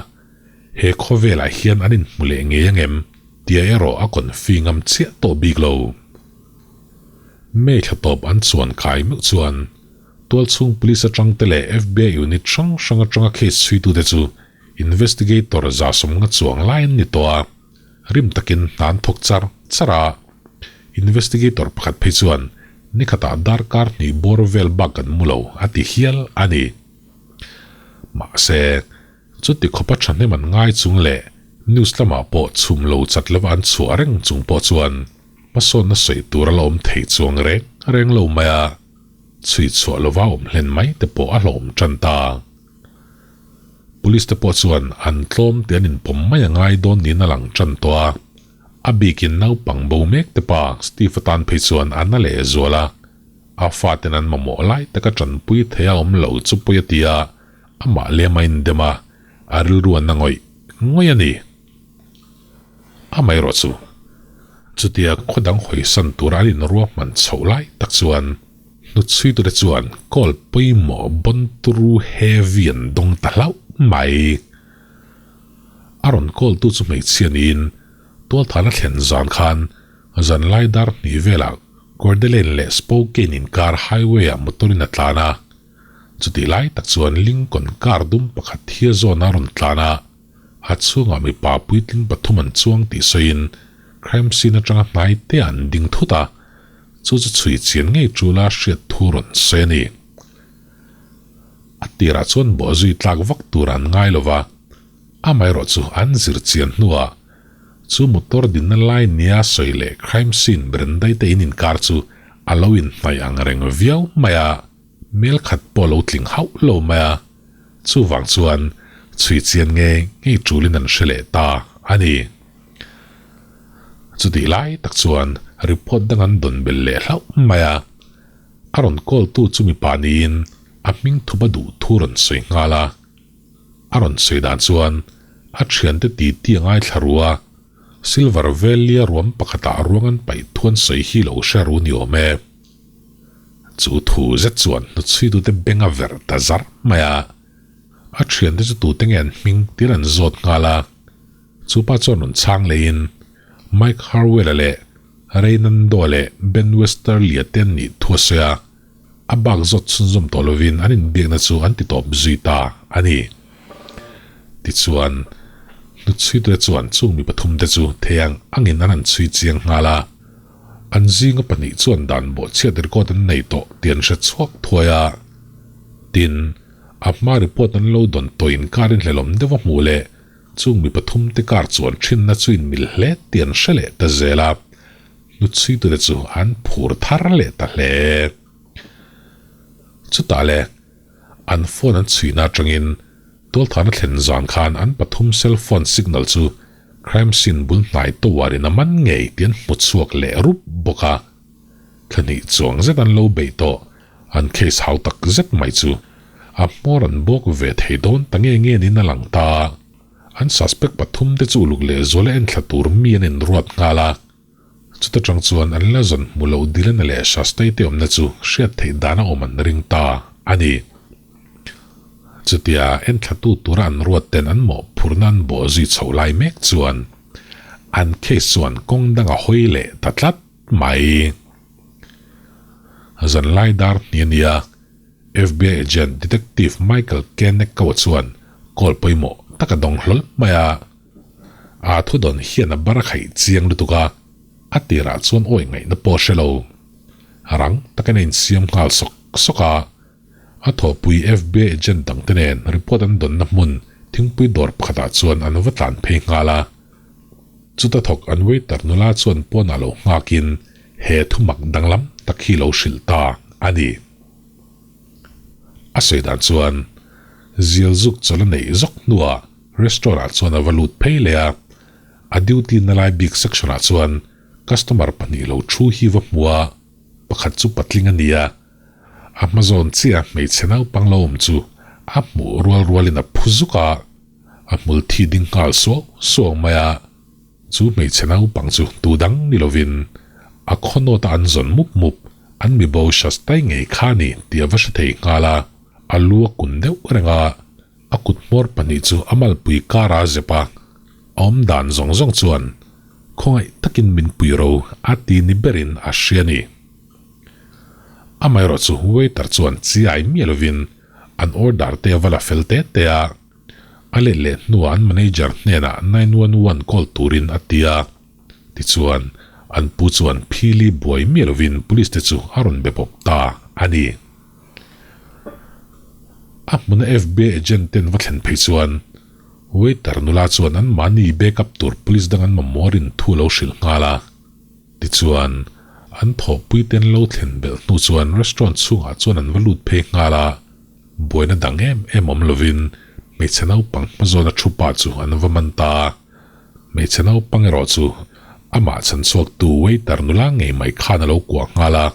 He khawvelah hian an inhmu leh ngei ang em? Tia erawh a confi ngam chiah tawh bik lo. May thla tawp an chuan kai meuh chuan tualchhung police atang te leh FBI unit hrang hrang atanga case chhuitute chu investigator 150 chuang lai an ni tawh a, rim takin hna an thawk char char a. Investigator pakhat phei chuan nikhatah darkar hnih bawr vel bak kan mu lo a ti hial a ni. Mahse. Chuti khawpa thahnem an ngai chung leh news lamah pawh chhum lo chat lova an chhuah reng chung pawh chuan hmasawnna sawi tur a la awm thei chuang reng reng lo mai a, chhui chhuah lova awm hlen mai te pawh a hlawm tan ta. Police te pawh chuan an tlawm tih an inpawm mai a ngai dawn niin a lang tan tawh a, a bikin naupang bo mek te pa Steve atan phei chuan a na leh zual a, a faten an mamawh lai taka tanpui thei a awm lo chu pawi a ti a, Amah lem a indem a, a rilru a na ngawih ngawih a ni. Amaherawh chu, chutia khaw dang hawisan tura an inruahman chhoh lai tak chuan hnutchhuitute chuan call pawimawh Bonturu Heavy an dawng ta hlauh mai. A rawn call tu chu hmeichhia niin tualthana thlen zan khan zanlai dar hnih velah Coeur d'Alene leh Spokane inkar highway-ah motor-in a tlan a, Chutih lai tak chuan Lincoln car dum pakhat hi a zawn a rawn tlan a, a chhungah mipa puitling pathum an chuang tih sawiin crime scene atanga hnai te an ding thut a, chu chu chhui chian ngei tula hriat thu rawn sawi a ni. A tirah chuan bawhzui tlak vak tur an ngai lo va, amaherawh chu an zir chian hnuah chu motor dinna lai nia sawi leh crime scene Brenda-i te in inkar chu a lo inhnaih ang reng viau mai a. Hmel khat pawh lo tling hauh lo mai a. Chuvang chuan chhui chian ngei ngei tulin an hre leh ta a ni. Chutih lai tak chuan report dang an dawn belh leh hlauh mai a. A rawn call tu chu mipa niin a hming thup a duh thu rawn sawi nghal a. A rawn sawi dan chuan a thiante titi a ngaithla ru a, Silver Valley-a ruam pakhatah ruang an paih thu an sawi hi lo hre ru ni awm e. Chu thu zet chuan hnuchhuitute beng a verh ta zarh mai a. A thiante chu tute nge an hming tir an zawt nghal a. Chu pa chuan rawn chhang leiin Mike Harwell-a leh Reynando leh Ben Westerly-a te an nih thu a sawi a. A bak zawt chhunzawm tawh lovin an inbiakna chu an ti tawp zui ta a ni. Tichuan, hnuchhuitute chuan chung mi pathumte chu thei ang angin an han chhui chiang nghal a. An zinga pahnih chuan dan bawhchhiat record an nei tawh tih an hre chhuak thuai a. Tin, a hma report an lo dawn tawh inkar inhlelawm deuh a hmuh leh chung mi pathumte kar chuan thinna chu inmil hle tih an hre leh ta zel a. Hnuchhuitute chu an phur thar leh ta hle. Chutah le, an phone an chhuihna atangin tualthahna thlen zan khan an pathum cell phone signal chu crime scene bul hnai tower in a man ngei tih an hmu chhuak leh rup bawk a. Thla hnih chuang zet an lo beih tawh, an case hau tak zet mai chu a hmawr an bawk ve thei dawn ta nge nge niin a lang ta. An suspect pathum te chu uluk leh zual a enthla tur mi an inruat nghal a. Chuta tang chuan an la zawn hmu loh Dylan-a leh Shastei te awmna chu hriat theih dan a awm an ring ta a ni. Chutia enthlatu tura an ruat ten an mawhphurhna an bawh zui chhoh lai mek chuan an case chuan kawng dang a hawi leh ta tlat mai. Zanlai dar hnih a nia. FBI agent Detective Michael Keneckow chuan call pawimawh tak a dawng hlawl mai a. A thu dawn hian a bar a khaih chiang lutuk a, a tirah chuan awi ngaihna pawh a hre lo. Rang takin a insiam nghal sawk sawk a. A thawhpui FBI agent dangte nen report an dawnna hmun thingpui dawr pakhatah chuan an va tlan phei nghal a. Chuta thawk an waiter nula chuan pawnah lo nghakin he thumak danglam tak hi lo hrilh ta a ni. A sawi dan chuan zial zuk chawlh a neih zawk hnuah restaurant ah chuan a va lut phei leh a, a duty na lai bik section ah chuan customer pahnih lo thu hi va hmu a, pakhat chu patling a ni a, a hma zawn chiah hmeichhe naupang lo awm chu a hmuh rual rualin a phu zuk a, a hmul thi ding nghal suau suau mai a. Chu hmeichhe naupang chu tu dang ni lovin a khawnawta an zawn mup mup an mi bo Shastai ngei kha a ni tih a va hre thei nghal a. A lu a kun deuh reng a, a kut hmawr pahnih chu a malpui kara a zep a, a awm dan zawng zawng chuan khawngaih takin min pui ro a ti ni berin a hria a ni. Amaherawhchu waiter chuan chiai miah lovin an order te a va la fel te te a. A let leh hnuah an manager hnenah 911 call turin a ti a. Tichuan, an pu chuan phili buai miah lovin police te chu a rawn be bawk ta a ni. A hmuna FBI agent ten va thlen phei chuan waiter nula chuan an mahni backup tur police dang an mamawh rin thu a lo hrilh nghal a. Tichuan, an thawhpui ten lo thlen belh hnu chuan restaurant chhungah chuan an va lut phei nghal a. Buaina dang em em awm lovin hmeichhe naupang hmazawna thu pa chu an va man ta a, hmeichhe naupang erawh chu amah chhan chhuaktu waiter nula ngei mai khan a lo kuah nghal a,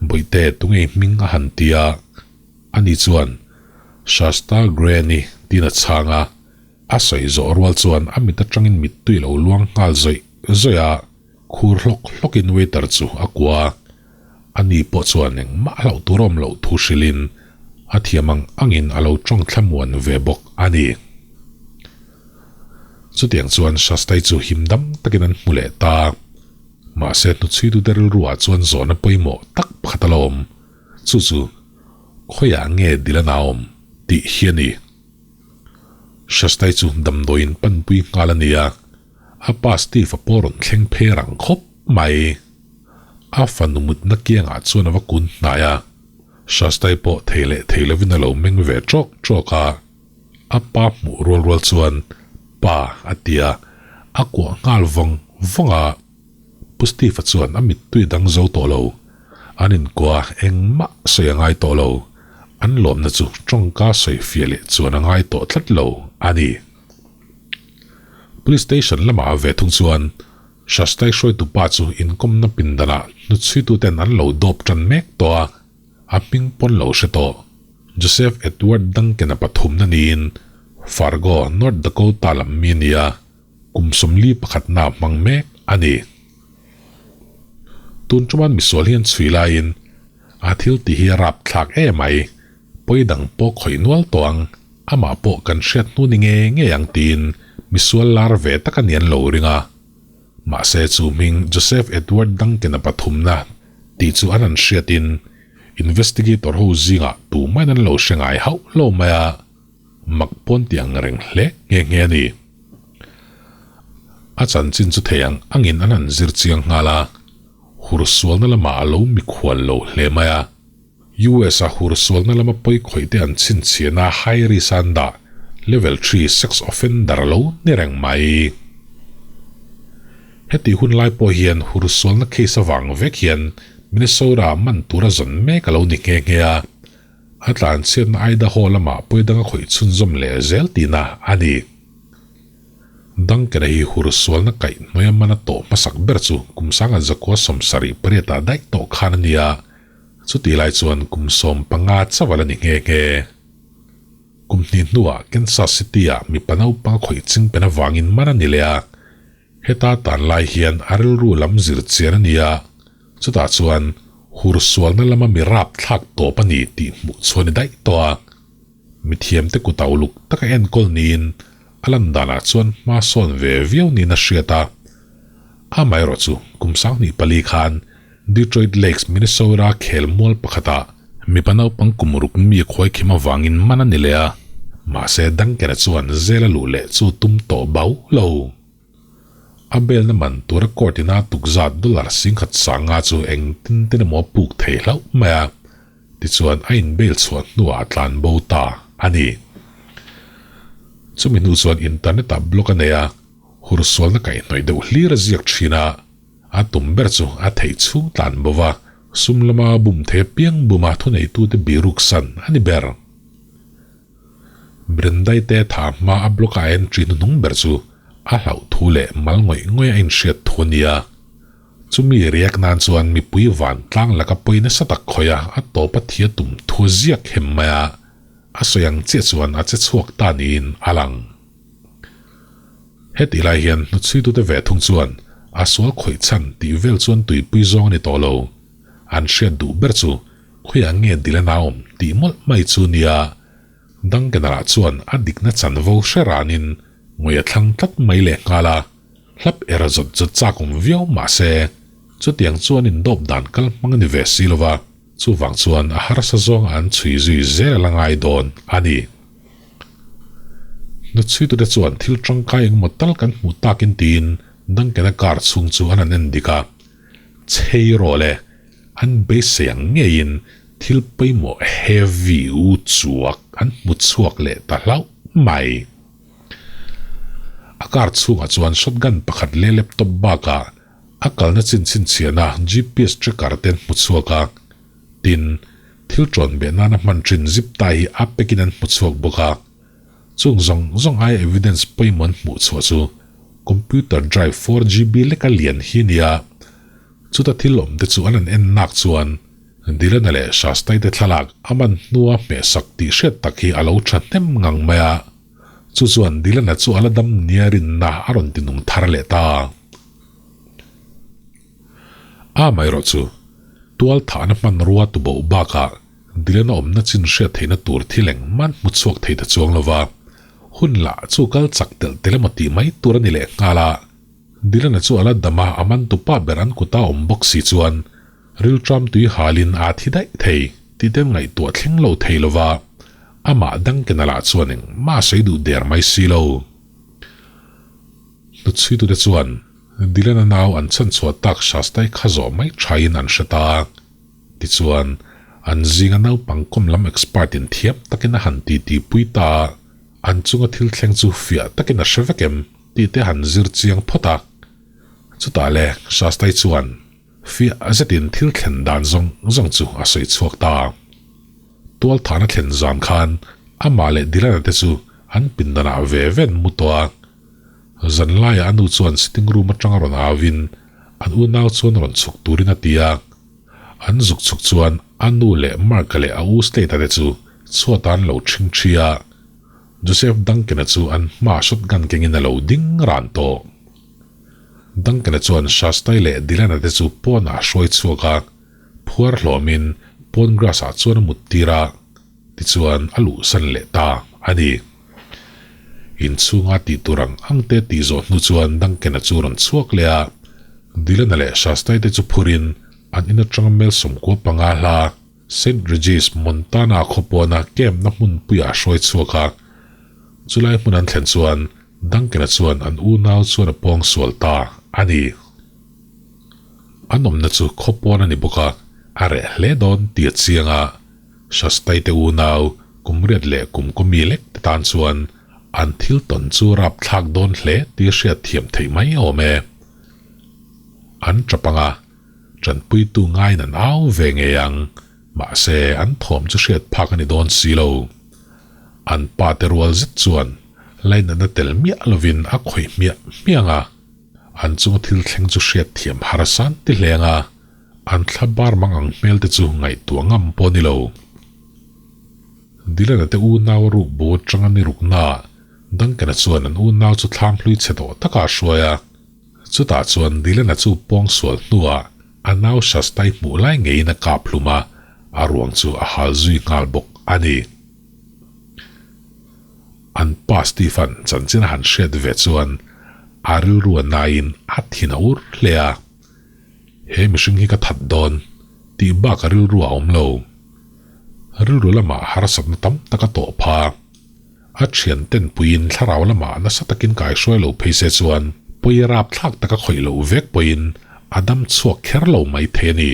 Bawihte tunge hming a han ti a, ani chuan Shasta Granny tiin a chhang a, a sawi zawh rual chuan a mit atangin mittui a lo luang nghal zawih zawih a. Khur hlawk hlawkin waiter chu a kuah a, ani pawh chuan engmah hlauh tur awm loh thu hrilhin a thiam ang angin a lo tawng thlamuan ve bawk a ni. Chutiang chuan Shastai chu him dam takin an hmu leh ta. Mahse hnuchhuitute rilruah chuan zawhna pawimawh tak pakhat a la awm, chu chu khawiah nge Dylan a awm tih hi a ni. Shastai chu damdawiin panpui nghal a ni a. A pa Steve a pawh rawn thleng phei rang khawp mai. A fanu mutna kiangah chuan a va kun hnai a, Shastai pawh thei leh thei lovin a lo meng ve ṭawk ṭawk a. A pa hmuh rual rual chuan, Pa, a ti a, a kuah nghal vawng vawng a. Pu Steve-a chuan a mittui dang zo tawh lo. An inkuah engmah sawi a ngai tawh lo. An lawmna chu tawngka sawi fiah leh chuan a ngai tawh tlat lo a ni. Police station lamah ve thung chuan Shastai hruaitu pa chu inkawmna pindanah hnuchhuituten an lo dawp tan mek tawh a, a hming pawn lo hre tawh. Joseph Edward Duncan-a pathumna niin Fargo, North Dakota lam mi a ni a, kum 41 pakhatna hmang mek a ni. Tun chuan misual hi an chhui laiin a thil ti hi a rap thlak em ai, pawi dang pawh khawih nual tawh ang, amah pawh kan hriat hnu ni ngei ngei ang tiin misual lar ve tak a ni an lo ring a. Mahse chu hming Joseph Edward Duncan-a pathumna tih chu an han hriatin investigator ho zingah tumahin an lo hre ngai hauh lo mai a. Mak pawn ti ang reng hle nghe nghe a ni. A chanchin chu thei ang angin an han zir chiang nghal a, hursualna lamah a lo mikhual lo hle mai a. US a hursualna lama pawi khawih te an chhinchhiahna high risk a an dah level three sex offender a lo ni reng mai. Heti hun lai pawh hian hursualna case avang vek hian Minnesota man tura zawn mek a lo ni nghe nghe a. A tlanchhiatna Idaho lamah pawi dang a khawih chhunzawm leh zel tihna a ni. Duncan-a hi hursualna kaih hnuaia man a tawh hmasak ber chu kum sanga zakua 78 ah daih tawh khan a ni a, chutih lai chuan kum 15 chaval a ni nghe nghe. Kum hnih hnuah Kansas City-ah mipa naupang a khawih chingpen avangin man a ni leh a, Heta tan lai hian a rilru lam zir chian a ni a, chutah chuan hursualna lama mi rap thlak tawp a ni tih hmuh chhuah a ni daih tawh a. Mithiamte kut a uluk taka enkawl niin a lan danah chuan hma sawn ve viau niin a hriat a. Amaherawh chu kum 24 khan Detroit Lakes, Minnesota khel mual pakhatah mipa naupang kum ruk mi khuai khim avangin man a ni leh a, mahse Duncan-a chuan zela luh leh chu tum tawh bau lo. A belna man tura court ina tukzat dollar 10,500 chu engtin tin emaw a puk thei hlauh mai a, tichuan a in bail chhuah hnuah a tlan bo ta a ni. Chumi hnu chuan internet-ah blog a nei a, hursualna kaihhnawih deuh hlir a ziak thin a, A tum ber chu a theih chhung tlan bo va, sum lama bum thei apiang buma thuneitute biruk san a ni ber. Brendai te tha hma a block a entry hnuhnung ber chu a hlauh thu leh mal ngawih ngawih a inhriat thu a ni a. Chumi riak nan chuan mipui vantlang laka pawi nasa tak khawih a, a tawp a thi a tum thu a ziak hem mai a, a sawi ang chiah chuan a che chhuak ta niin a lang. Hetih lai hian hnuchhuitute ve thung chuan a sual khawih chhan tih vel chuan tuipui zawng a ni tawh lo. An hriat duh ber chu khawiah nge dil a naum tih mawlh mai chu nia. Duncan-a chuan a dikna chanvo hre ranin ngawih a thlang tlat mai leh nghal a, hlap era zawt zawt chak awm viau mah se chutiang chuan indawp dan kal hmang a ni ve si lova, chuvang chuan a harsa zawnga an chhui zui zel a la ngai dawn a ni. Hnuchhuitute chuan thil tangkai engemaw tal kan hmuh takin tiin Duncan-a car chhung chu an han en dik a, Chei rawh le, an beisei ang ngeiin thil pawimawh heavy u chuak an hmu chhuak leh ta hlauh mai. A car chhungah chuan shotgun pakhat leh laptop bakah a kalna chin chhinchhiahna GPS tracker te an hmu chhuak a, tin, Thil ṭawn beh nana hman ṭhin zip tai hi a pekin an hmu chhuak bawk a. Chung zawng zawng aia evidence pawimawh an hmuh chhuah chu computer drive 4GB leka lian hi a ni a. Chuta thil awm te chu an han en nak chuan Dylan-a leh Shastai te thlalak a man hnua hmehsak tih hriat tak hi a lo ṭha hnem ngang mai a. Chu chuan Dylan-a chu a la dam nia rinna a rawn ti nung thar leh ta. Amaherawh chu, tual thahna hmanrua tuboh bakah Dylan-a awmna chin hriat theihna tur thil engmah hmu chhuak thei ta chuang lo va, hun lah chu kal chak telh telh emaw tih mai tur a ni leh nghal a. Dylan-a chu a la dam a, a man tupa ber an kuta awm bawk si chuan rilṭam tui halin aa thi daih thei tih te an ngaihtuah thleng lo thei lo va, amah Duncan-a lah chuan engmah a sawi duh der mai si lo. Hnuchhuitute chuan Dylan-a nau an chhanchhuah tak Shastai kha zawh mai thain an hre ta. Tichuan, an zinga naupang kawm lam expert in thiam takin a han titi pui ta a, an chunga thil thleng chu fiah takin a hre vek em tih te han zir chiang phawt a. Chutah le, Shastai chuan fiah zetin thil thlen dan zawng zawng chu a sawi chhuak ta. Tualthahna thlen zan khan amah leh Dylan-a te chu an pindanah ve ve an mu tawh a. Zanlaiah a nu chuan sitting room atanga rawn auin an unau chuan rawn chhuk turin a ti a. An zuk chhuk chuan a nu leh Mark-a leh a u Slade-a te chu chhuatah an lo ṭhing ṭhi a. Joseph Duncan-a chu an hmaah shotgun kengin a lo ding ran tawh. Duncan-a chuan Shastai leh Dylan-a te chu pawnah a hruai chhuak a. Phuar hlawmin pawn grass ah chuan a mut tir a, tichuan a luhsan leh ta a ni. Inchhunga tih tur ang ang te tih zawh hnu chuan Duncan-a chu rawn chhuak leh a, Dylan-a leh Shastai te chu phurin an in atanga mel sawmkua panga hla Saint Regis, Montana khawpawna camp na hmunpuiah a hruai chhuak a. Chulai hmun an thlen chuan Duncan-a chuan an unau chuan a pawngsual ta a ni. An awmna chu khaw pawn a ni bawk a, a reh hle dawn tih a chiang a. Shastai te unau, kum riat leh kum kawmi lek te tan chuan an thil tawn chu rap thlak dawn hle tih hriat thiam theih mai awm e. An tap ang a, tanpuitu ngaiin an au ve ngei ang, mahse an thawm chu hriat phak a ni dawn si lo. An pa te rual zet chuan lainatna tel miah lovin a khawih hmiah hmiah ang a. An chunga thil thleng chu hriat thiam har san ti hleng a, an thla bar mang ang hmel te chu ngaihtuah ngam pawh ni lo. Dylan-a te unau a ruk bo atanga ni ruknaah Duncan-a chuan an unau chu thlam hlui chhe tawh takah a hruai a. Chutah chuan Dylan-a chu pawngsual hnuah a nau Shastai hmuh lai ngeiin a kap hlum a, a ruang chu a hal zui nghal bawk a ni. An pa Stephen chanchin a han hriat ve chuan a rilru a naiin a thin a ur hle a, He mihring hi ka that dawn tih bak a rilru a awm lo. Rilru lamah harsatna tam tak a tawh pha. A thian ten puiin thlarau lamah nasa takin kaihruai lo phei se chuan pawi rapthlak taka khawih loh vek pawhin a dam chhuak kher lo mai thei a ni.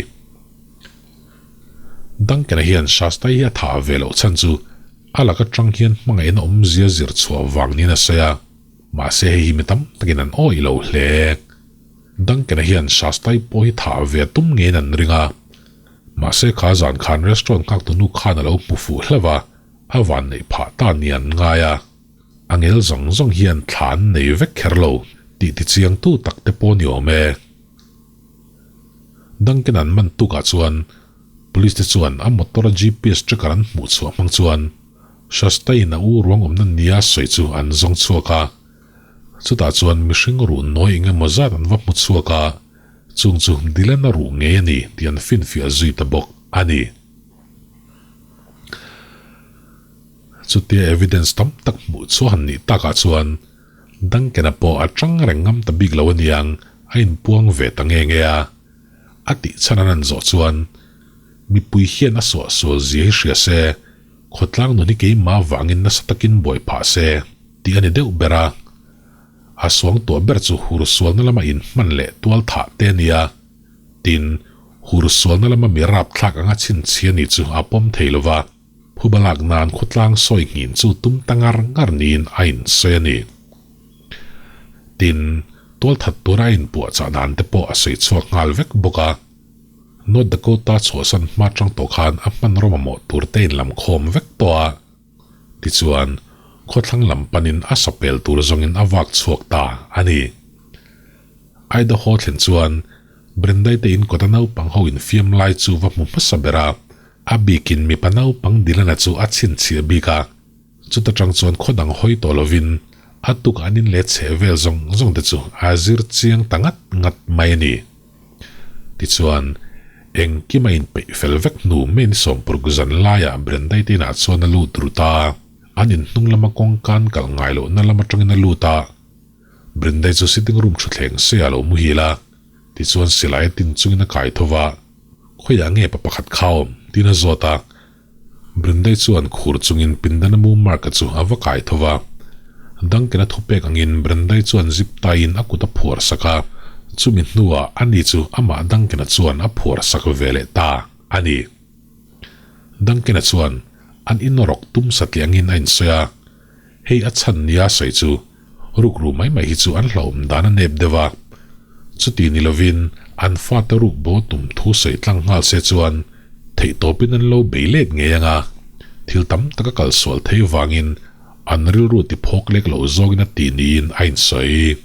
Duncan-a hian Shasta hi a thah ve loh chhan chu a laka tang hian hmangaihna awmzia zir chhuah vang niin a sawi a, mahse hei hi mi tam takin an awih lo hle. Duncan-a hian Shasta-i pawh hi thah ve a tum ngeiin an ring a, mahse kha zan khan restaurant nghaktu nu khan a lo hmu fuh hlauh a, a vanneih phah ta ni an ngai a. A ngel zawng zawng hian thla an nei vek kher lo tih tichiangtu tak te pawh ni awm e. Duncan an man tukah chuan Police te chuan a motor a GPS tracker an hmuh chhuah hmang chuan Shastain a u ruang awmna nia sawi chu an zawng chhuak a. Chutah chuan mihring ruh nawi eng emaw zat an va hmu chhuak a, chung chu Dylan a ruh ngei a ni tih an finfiah zui ta bawk a ni. Chutia evidence tam tak hmuh chhuah han nih takah chuan Duncan-a pawh a chang reng ngam ta bik lo aniang a inpuang ve ta nge nge a. A tih chhan an han zawh chuan mipui hian a suahsual zia hi hria se, khawtlang nun hi keimah avangin nasa takin buai phah se tih a ni deuh ber a. A suang tuah ber chu hur sualna lama inhman leh tual thah te a ni a. Tin, hur sualna lama mi rapthlak anga chhinchhia ni chu a pawm thei lo va. Phuba lak nan khawtlang sawi nghin chu tum ta ngar ngar niin a insawi a ni. Tin, tualthat tura a inpuahchah dan te pawh a sawi chhuak nghal vek bawk a. North Dakota chhuahsan hma tang tawh khan a hmanraw mamawh tur te inlam khawm vek tawh a. Tichuan, khawthlang lam panin a sapel tur zawngin a vak chhuak ta a ni. Idaho thlen chuan Brendai te in kawta naupang ho infiam lai chu va hmu hmasa ber a. A bikin mipa naupang Dylan-a chu a chhinchhiah bik a, chuta tang chuan khaw dang hawi tawh lovin a tuk an in let chheh vel zawng zawng te chu a zir chiang ta ngat ngat mai a ni. Tichuan, engkim a inpeih fel vek hnu May ni sawmpuruk zan laiah Brendai te inah chuan a lut rut a, an inhnung lama kawngkan kal ngai lohna lam atangin a lut a, Brendai chu sitting room thutthleng seiah a lo muhil a, tichuan silai a tin chungin a kai tho va. Khawiah nge pa pakhat kha awm? tiin a zawt a. Brindai chuan khur chungin pindana mu Mark-a chu a va kai tho va. Duncan-a thupek angin Brindai chuan zip taiin a kut a phuar sak a, chumi hnuah ani chu amah Duncan-a chuan a phuar sak ve leh ta a ni. Duncan-a chuan an inrawk tum satliah angin a insawi a, hei a chhan nia sawi chu Rukru mai mai hi chu an hlauhawm dan a nep deuh a, chuti ni lovin an fate ruk bo tum thu sawi tlang nghal se chuan theihtawpin an lo bei let ngei ang a. Thil tam tak a kalsual thei vangin an rilru ti phawk lek lo zawngin a ti niin a insawi.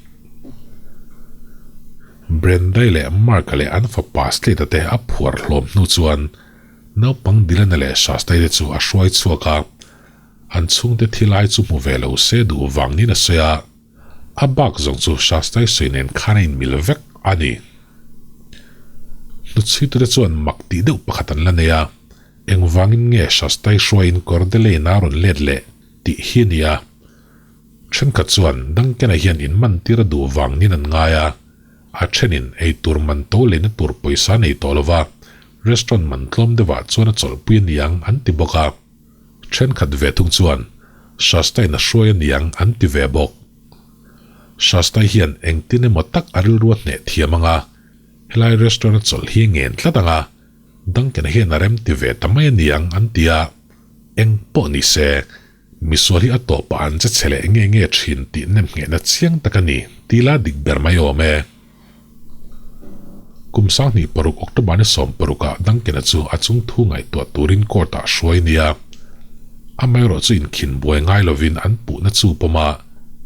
Brenda-i leh Mark-a leh an fapa Slate-a te a phuar hlawm hnu chuan naupang Dylan-a leh Shasta-i te chu a hruai chhuak a, an chhungte thi lai chu hmu ve lo se duh vang niin a sawi a, a bak zawng chu Shasta-i sawi nen khan a inmil vek a ni. Hnuchhuitute chuan mak tih deuh pakhat an la nei a, engvangin nge Shasta-i hruaiin Kordelein a rawn let leh tih hi a ni a. Thenkhat chuan Duncan-a hian in man tir a duh vang niin an ngai a, a thenin ei tur man to leina tur pawisa nei tawh lova restaurant man tlawm deuhah chuan a chawlhpui a niang an ti bawk a. Thenkhat ve thung chuan Shasta-in a hruai a niang an ti ve bawk. Shasta hian engtin emaw tak a rilru a hneh thiam ang a, helai restaurant a chawlh hi a ngen tlat ang a, Duncan-a hian a rem ti ve ta mai a niang an ti a, eng pawh ni se, Misual hi a tawpah an che chhe leh nge nge thin tih nemnghehna chiang tak a ni tih la dik ber mai awm e. Kum 26 October ni 16 ah Duncan-a chu a chung thu ngaihtuah turin court ah hruai nia. Amaherawh chu inkhin buai ngai lovin an puhna chu pawm a,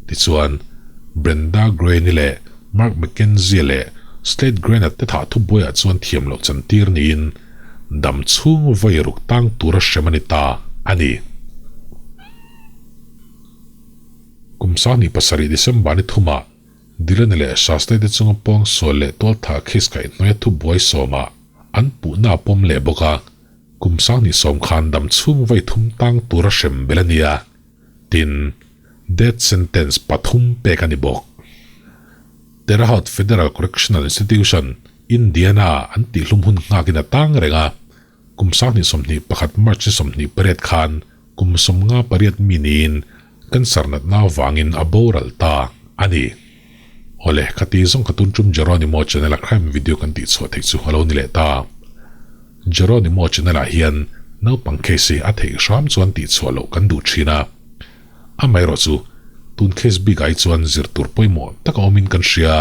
tichuan Brenda Gray-ni leh Mark McKenzie leh Slade Grant-a te thah thubuaiah chuan thiam loh chantir niin dam chhung vawi ruk tang tura hrem a ni ta a ni. Kum 27 December ni thumah Dylan leh Shastay te chunga pawng sual leh tualtha case kaihhnuaia thubuai sawmah an puhna a pawm leh bawk a, kum 20 khan dam chhung vawi thum tang tura hrem bel a ni a, tin, death sentence pathum pek a ni bawk. Terre Haute Federal Correctional Institution, Indiana an tihhlum hun nghakin a tang reng a, kum 2021 March ni 28 khan kum 58 mi niin cancer natna avangin a boral ta a ni. Awle, khati zawng kha tun tum Jeronimo channel a crime video kan tihchhuah theih chu a lo ni leh ta. Jeronimo channel ah hian naupang case hi a theih hram chuan tihchhuah loh kan duh thin a. Amaherawh chu, tun case bik ah hi chuan zir tur pawimawh tak a awmin kan hria.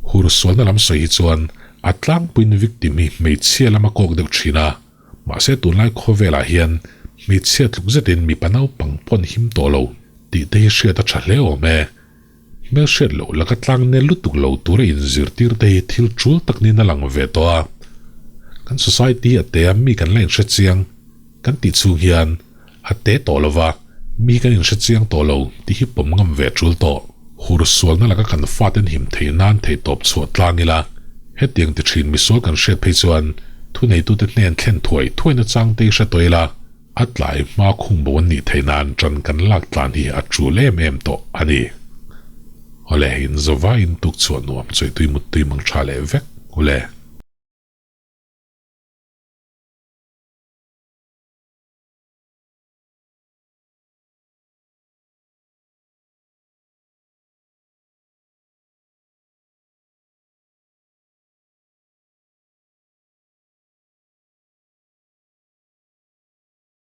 Hur sualna lam sawi hi chuan a tlangpuiin victim hi hmeichhia lam a kawk deuh thin a, mahse tunlai khawvelah hian hmeichhia tluk zetin mipa naupang pawn him tawh lo tih te hi hriat a tha hle awm e. Hmelhriat loh laka tlang nel lutuk lo tura inzirtir te hi thil tul tak niin a lang ve tawh a. Kan society hi a te a mi kan la inhre chiang kan tih chhung hian a te tawh lo va, mi hi kan inhre chiang tawh lo tih hi pawm ngam ve tul tawh. Hur sualna laka kan faten him thei nan theihtawp chhuah tlang ila, hetiang ti thin misual kan hriat phei chuan thuneitute hnen thlen thuai thuaina changte hi hre tawh ila, A tlai hma khung bo an nih theih nan ṭan kan lak tlan hi a ṭul em em tawh a ni. Awle, in zova in tuk chhuah nuam chawitui muttui mang ṭha leh vek ule.